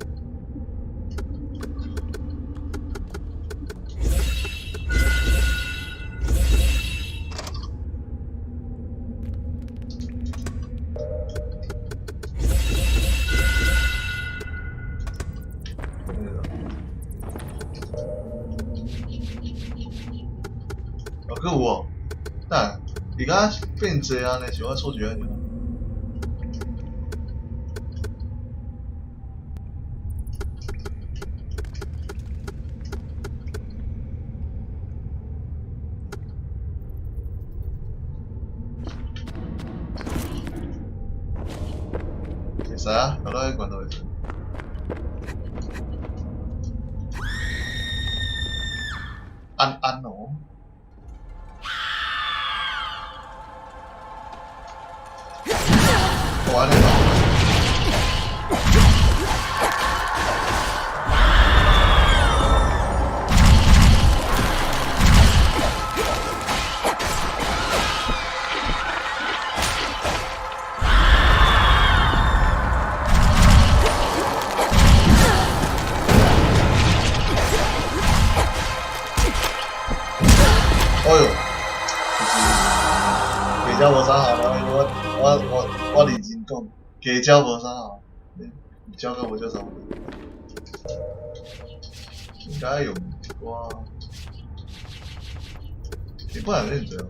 哦，閣有哦，等伊敢變濟啊？呢是我錯覺還是？會使啊，落來關都會使。安安哦。我按呢。哎喲，就是加招無啥效，我認真講，加招無啥效，有招佮無招啥分別？應該用一寡，欸，本來免這樣。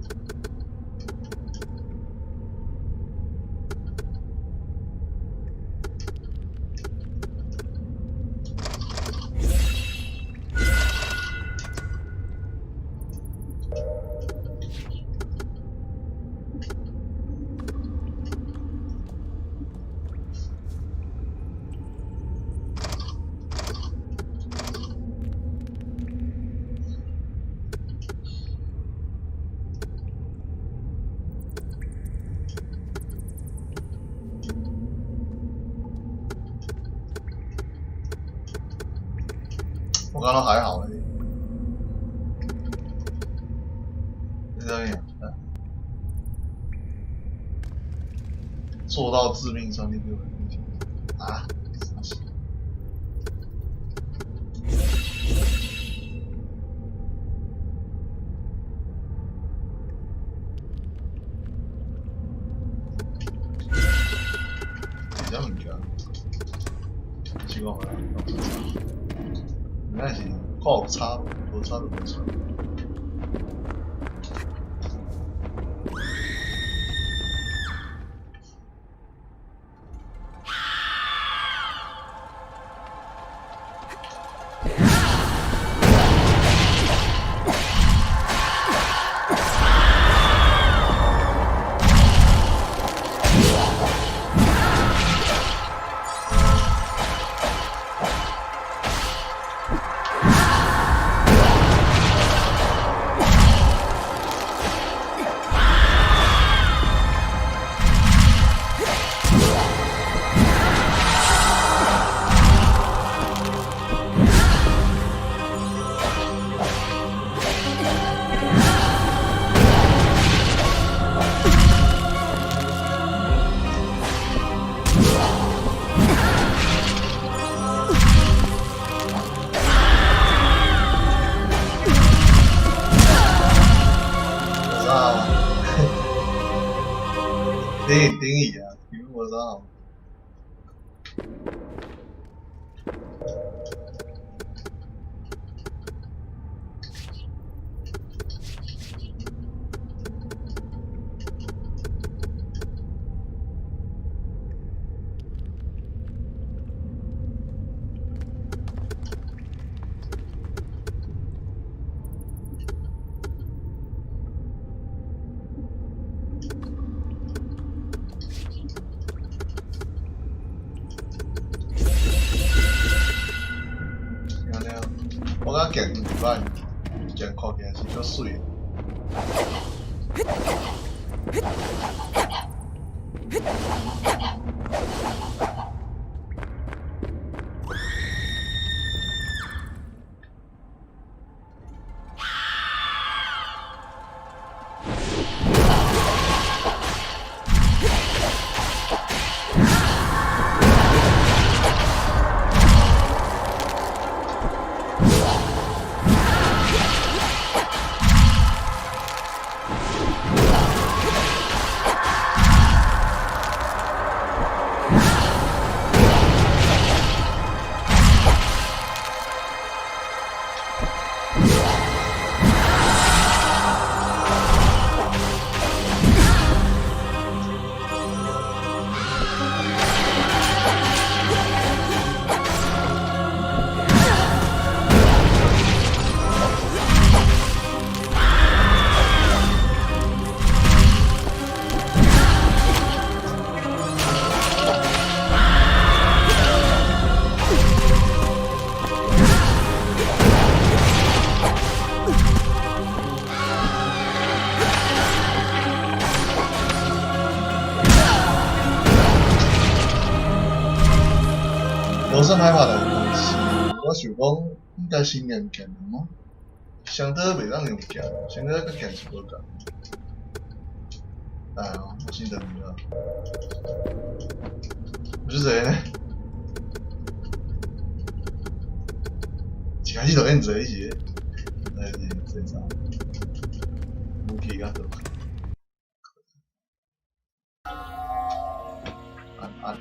我感覺還好咧。這啥物啊？做到致命傷3.6啊？啥事？這物件，是講啊，應該是看有差無，無差就無差。無啥，頂頂伊啊，基本無啥。按呢，我感覺行毋歹，行看起來是足媠。無算歹拍的，但是我想講應該先練劍嗎？雙刀袂當用劍，雙刀佮劍是無仝。哎喲，我先等你啊。我是誰呢？一開始就練這是，那是這啥？武器較多。按按。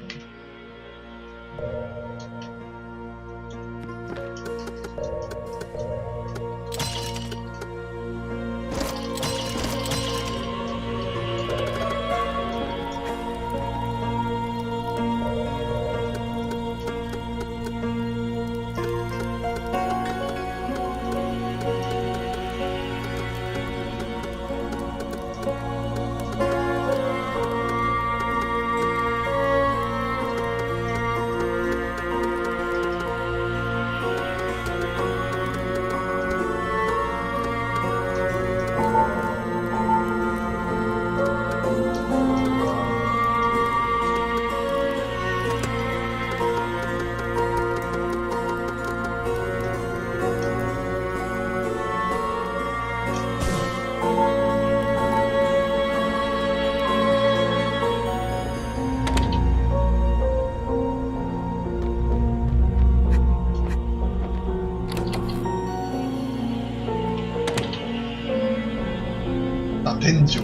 天柱。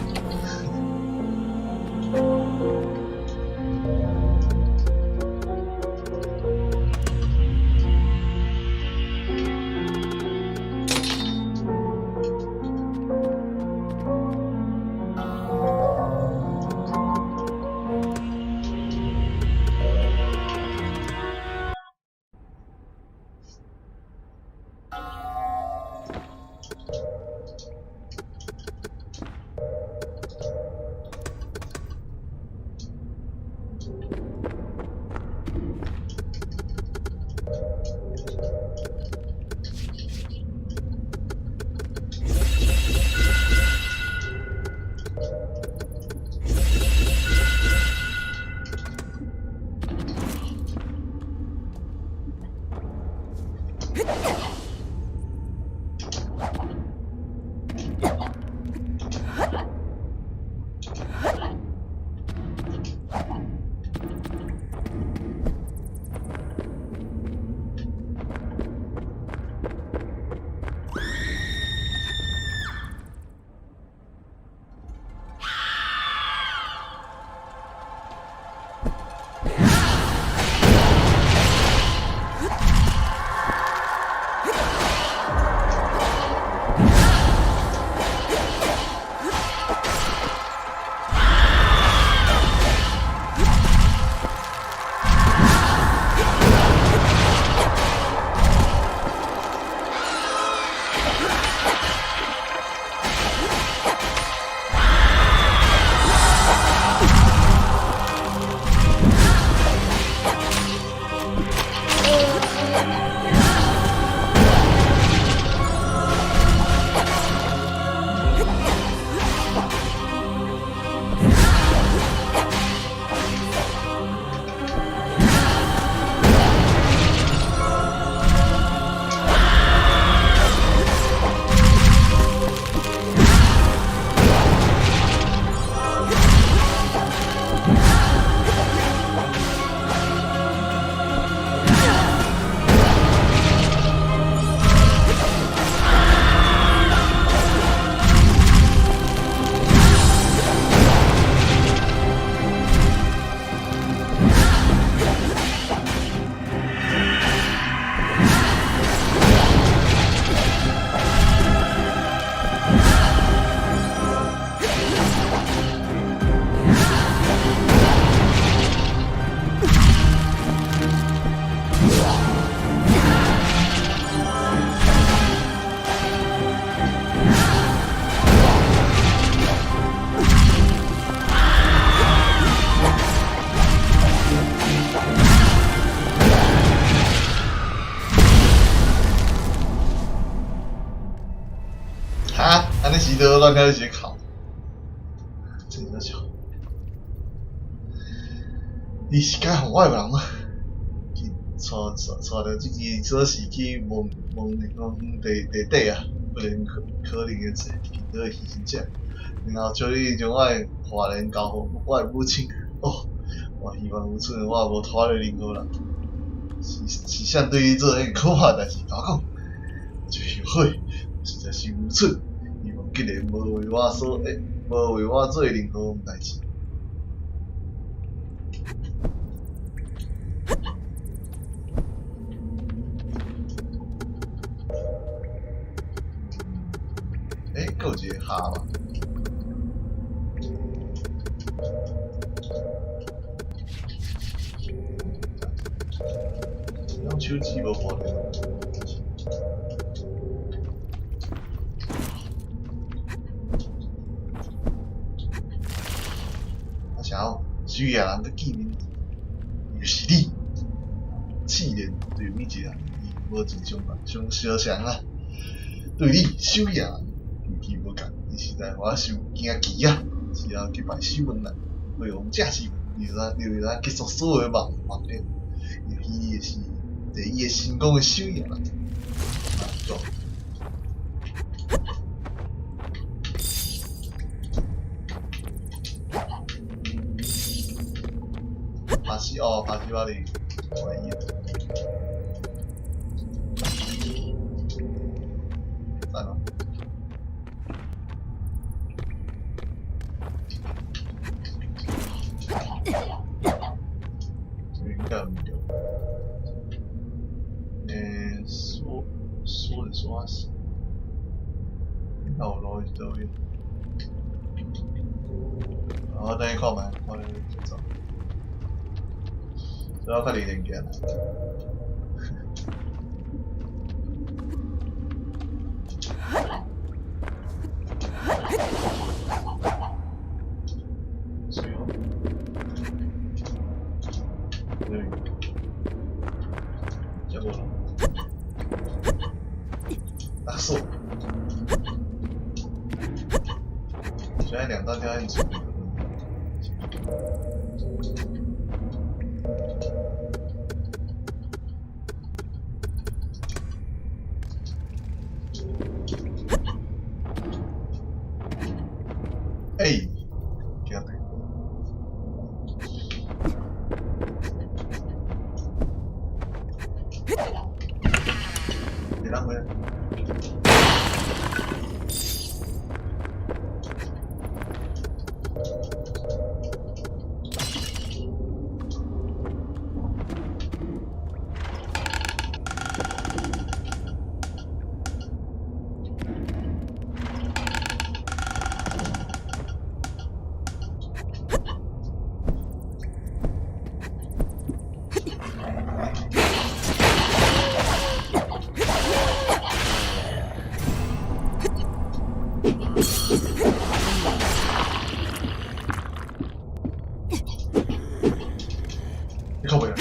哈，按呢是倒乱开始哭，真正笑。你是解放我的人吗？去帶帶著這支鎖匙去問問講地地底啊，不然可可能會濟遇到犧牲者，然後將你將我的華人交予我的母親。哦，我希望如此，我也無拖累任何人。是是啥對你做遐可怕的代誌？共我講，我就後悔，實在是愚蠢。希望竟然無為我所會，無為我做任何代誌。欸，閣有一个蝦吧？用手指無看著。啊啥哦？守夜人閣見面，又是你，試煉對每一個人伊無真相相相像啊。對你守夜人尤其無仝，你實在予我傷驚奇啊！只要擊敗守門人，對王者之門，你就當你就當結束所有的夢夢魘。伊的是第一個成功的守夜人。啊，巴西哦，巴西巴黎，懷疑。讚哦！山頂頭路是佗位？我等下看覓，看你怎走。這我較離連見。水哦，對，這無路。啊是。現在兩段跳進去。欸，驚著。你啷個？你靠邊。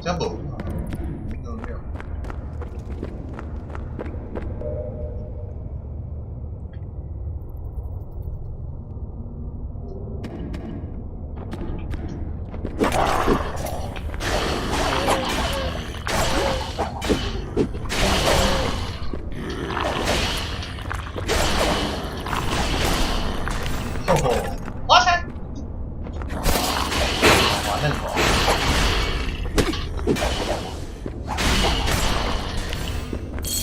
這無，有沒有？吼吼，我操！滑嫩滑。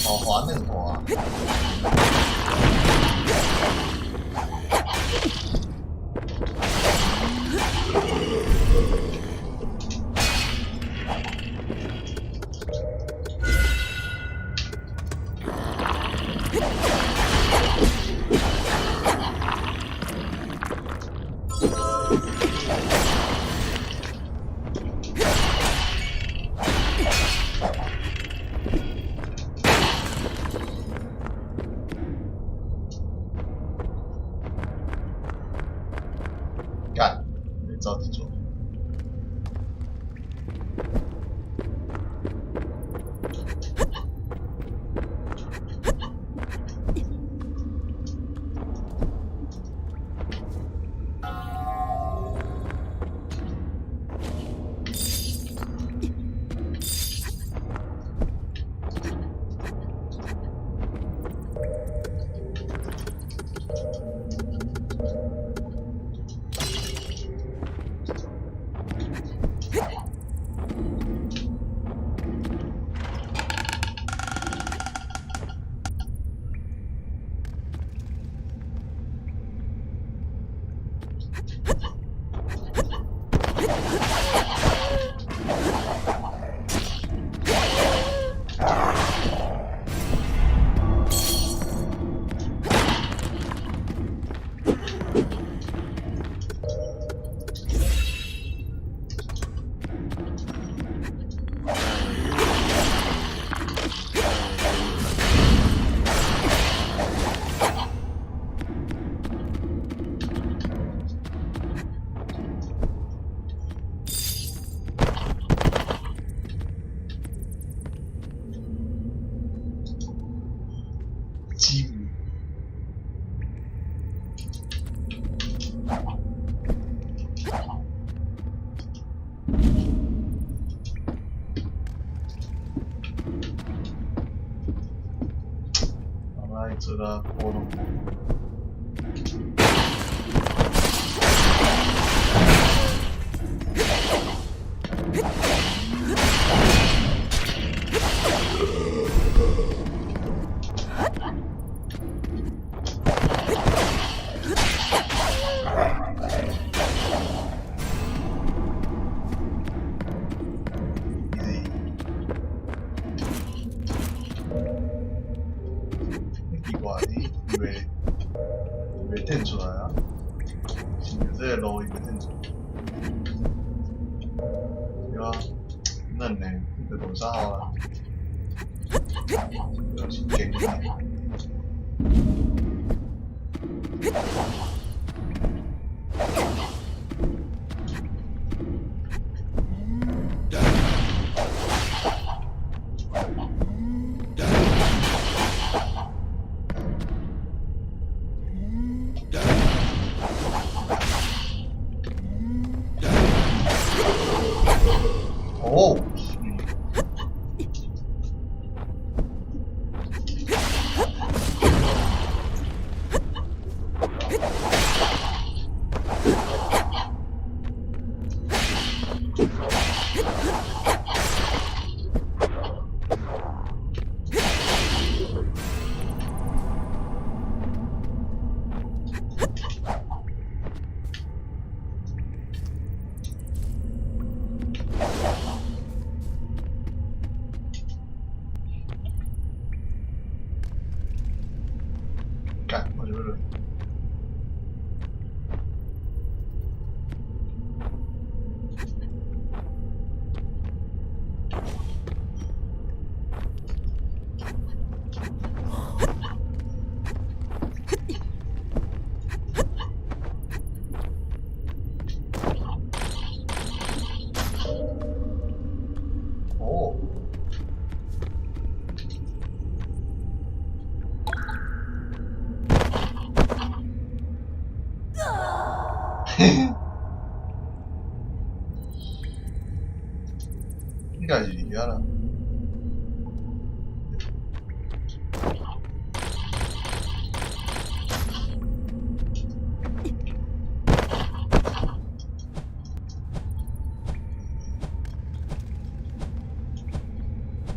好滑嫩滑。做甲普通。Easy。奇怪，你伊袂電出來啊？是這个路伊袂電出來。對啊，嫩呢，這個無啥好啦。這是堅的。哦。幹，我就會。哦。嘿，應該是佇遐啦。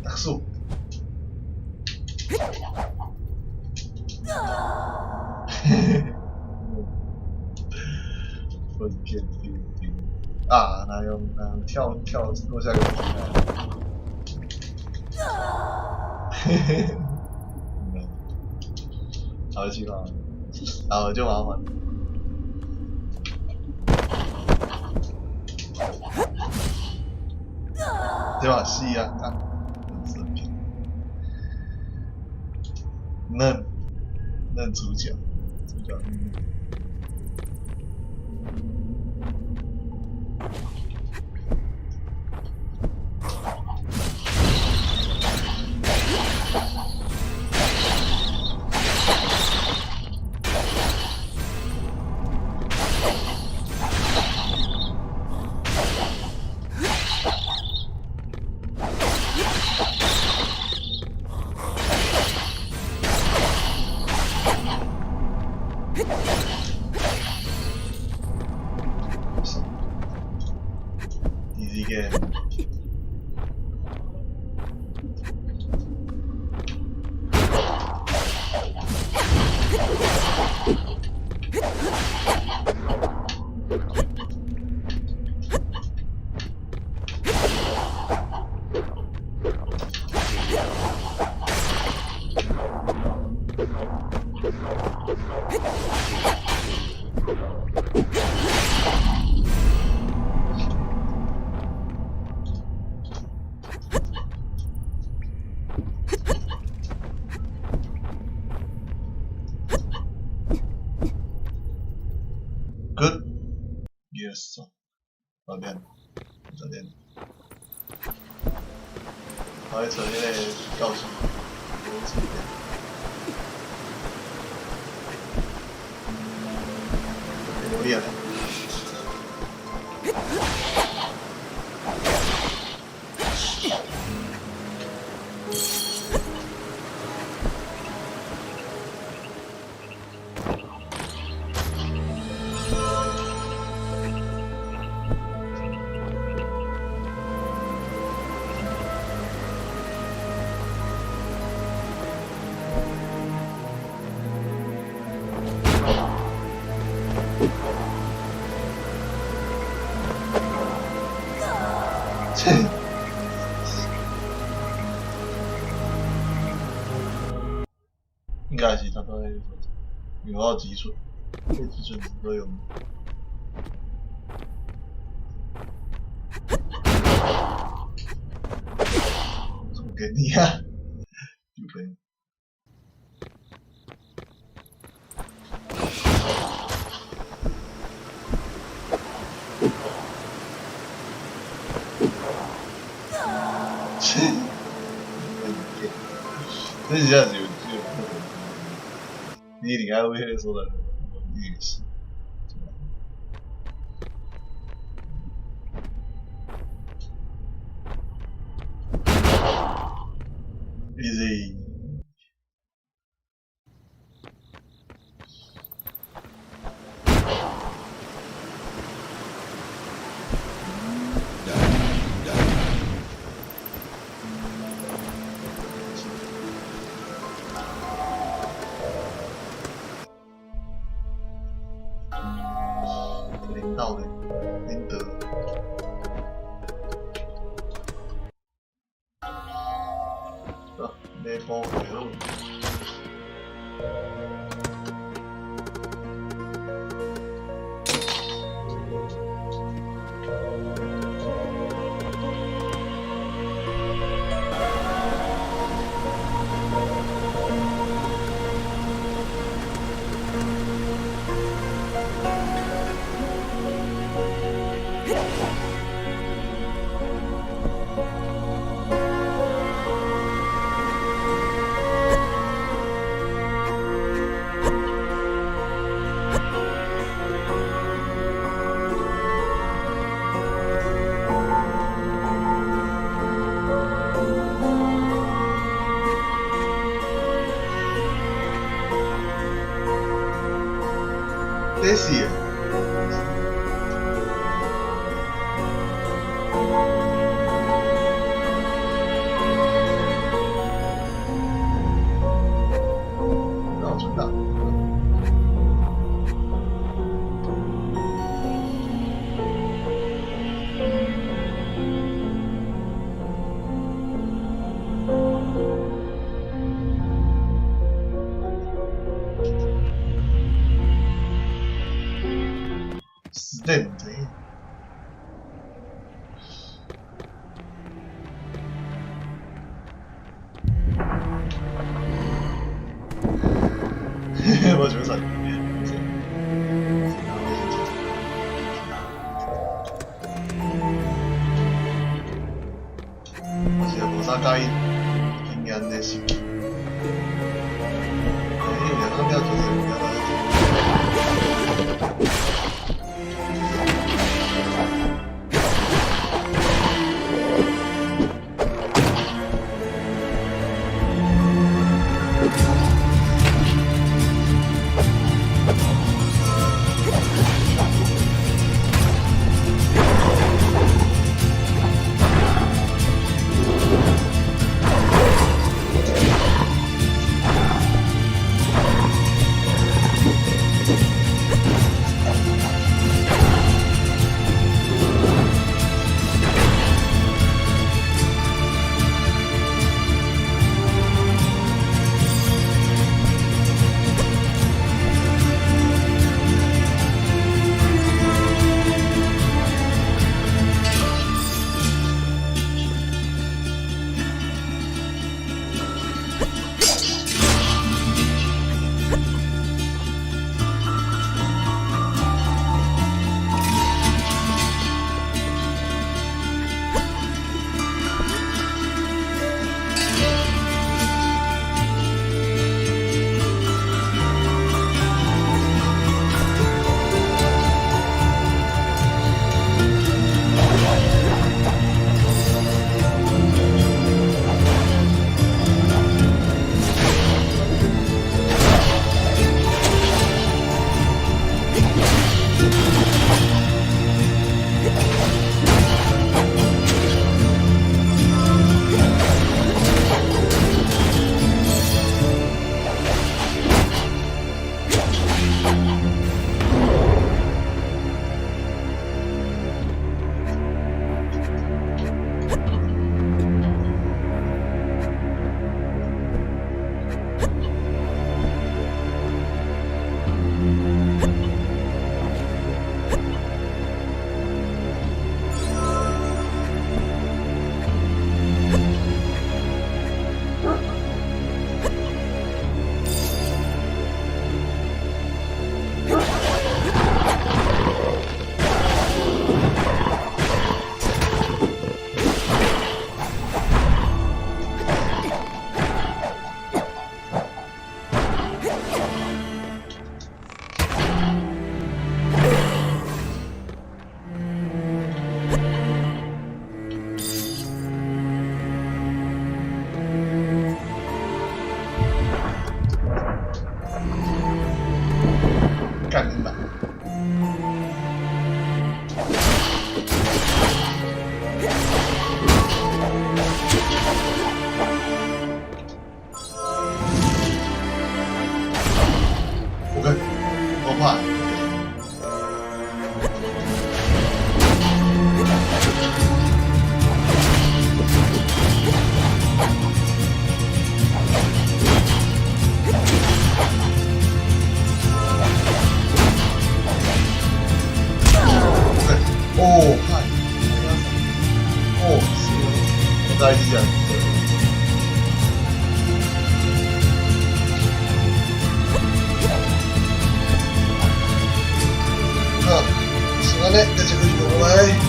特殊。嘿嘿。分片丢丢啊！那用那跳跳落下個平台。嘿嘿，嗯，好奇怪，好就麻煩。對吧？是啊，啊，嫩嫩主角，主角。Easy game. Good. Yes. 早點，早點。我去找彼個教授，無記得。無理啊！切。應該是差不多彼个所在，因為我有止損，這個止損毋好用。怎麼給你啊？丟杯。切，這真正是有這個可能。你一定愛為彼個所在，一定是。Easy。領導的，領導。啊，買波好。這是。那我存檔。死對毋知影。我想說，我是無啥介意經驗的是，因為兩個就是兩個。大概是這樣。好，是按呢，繼續去落來。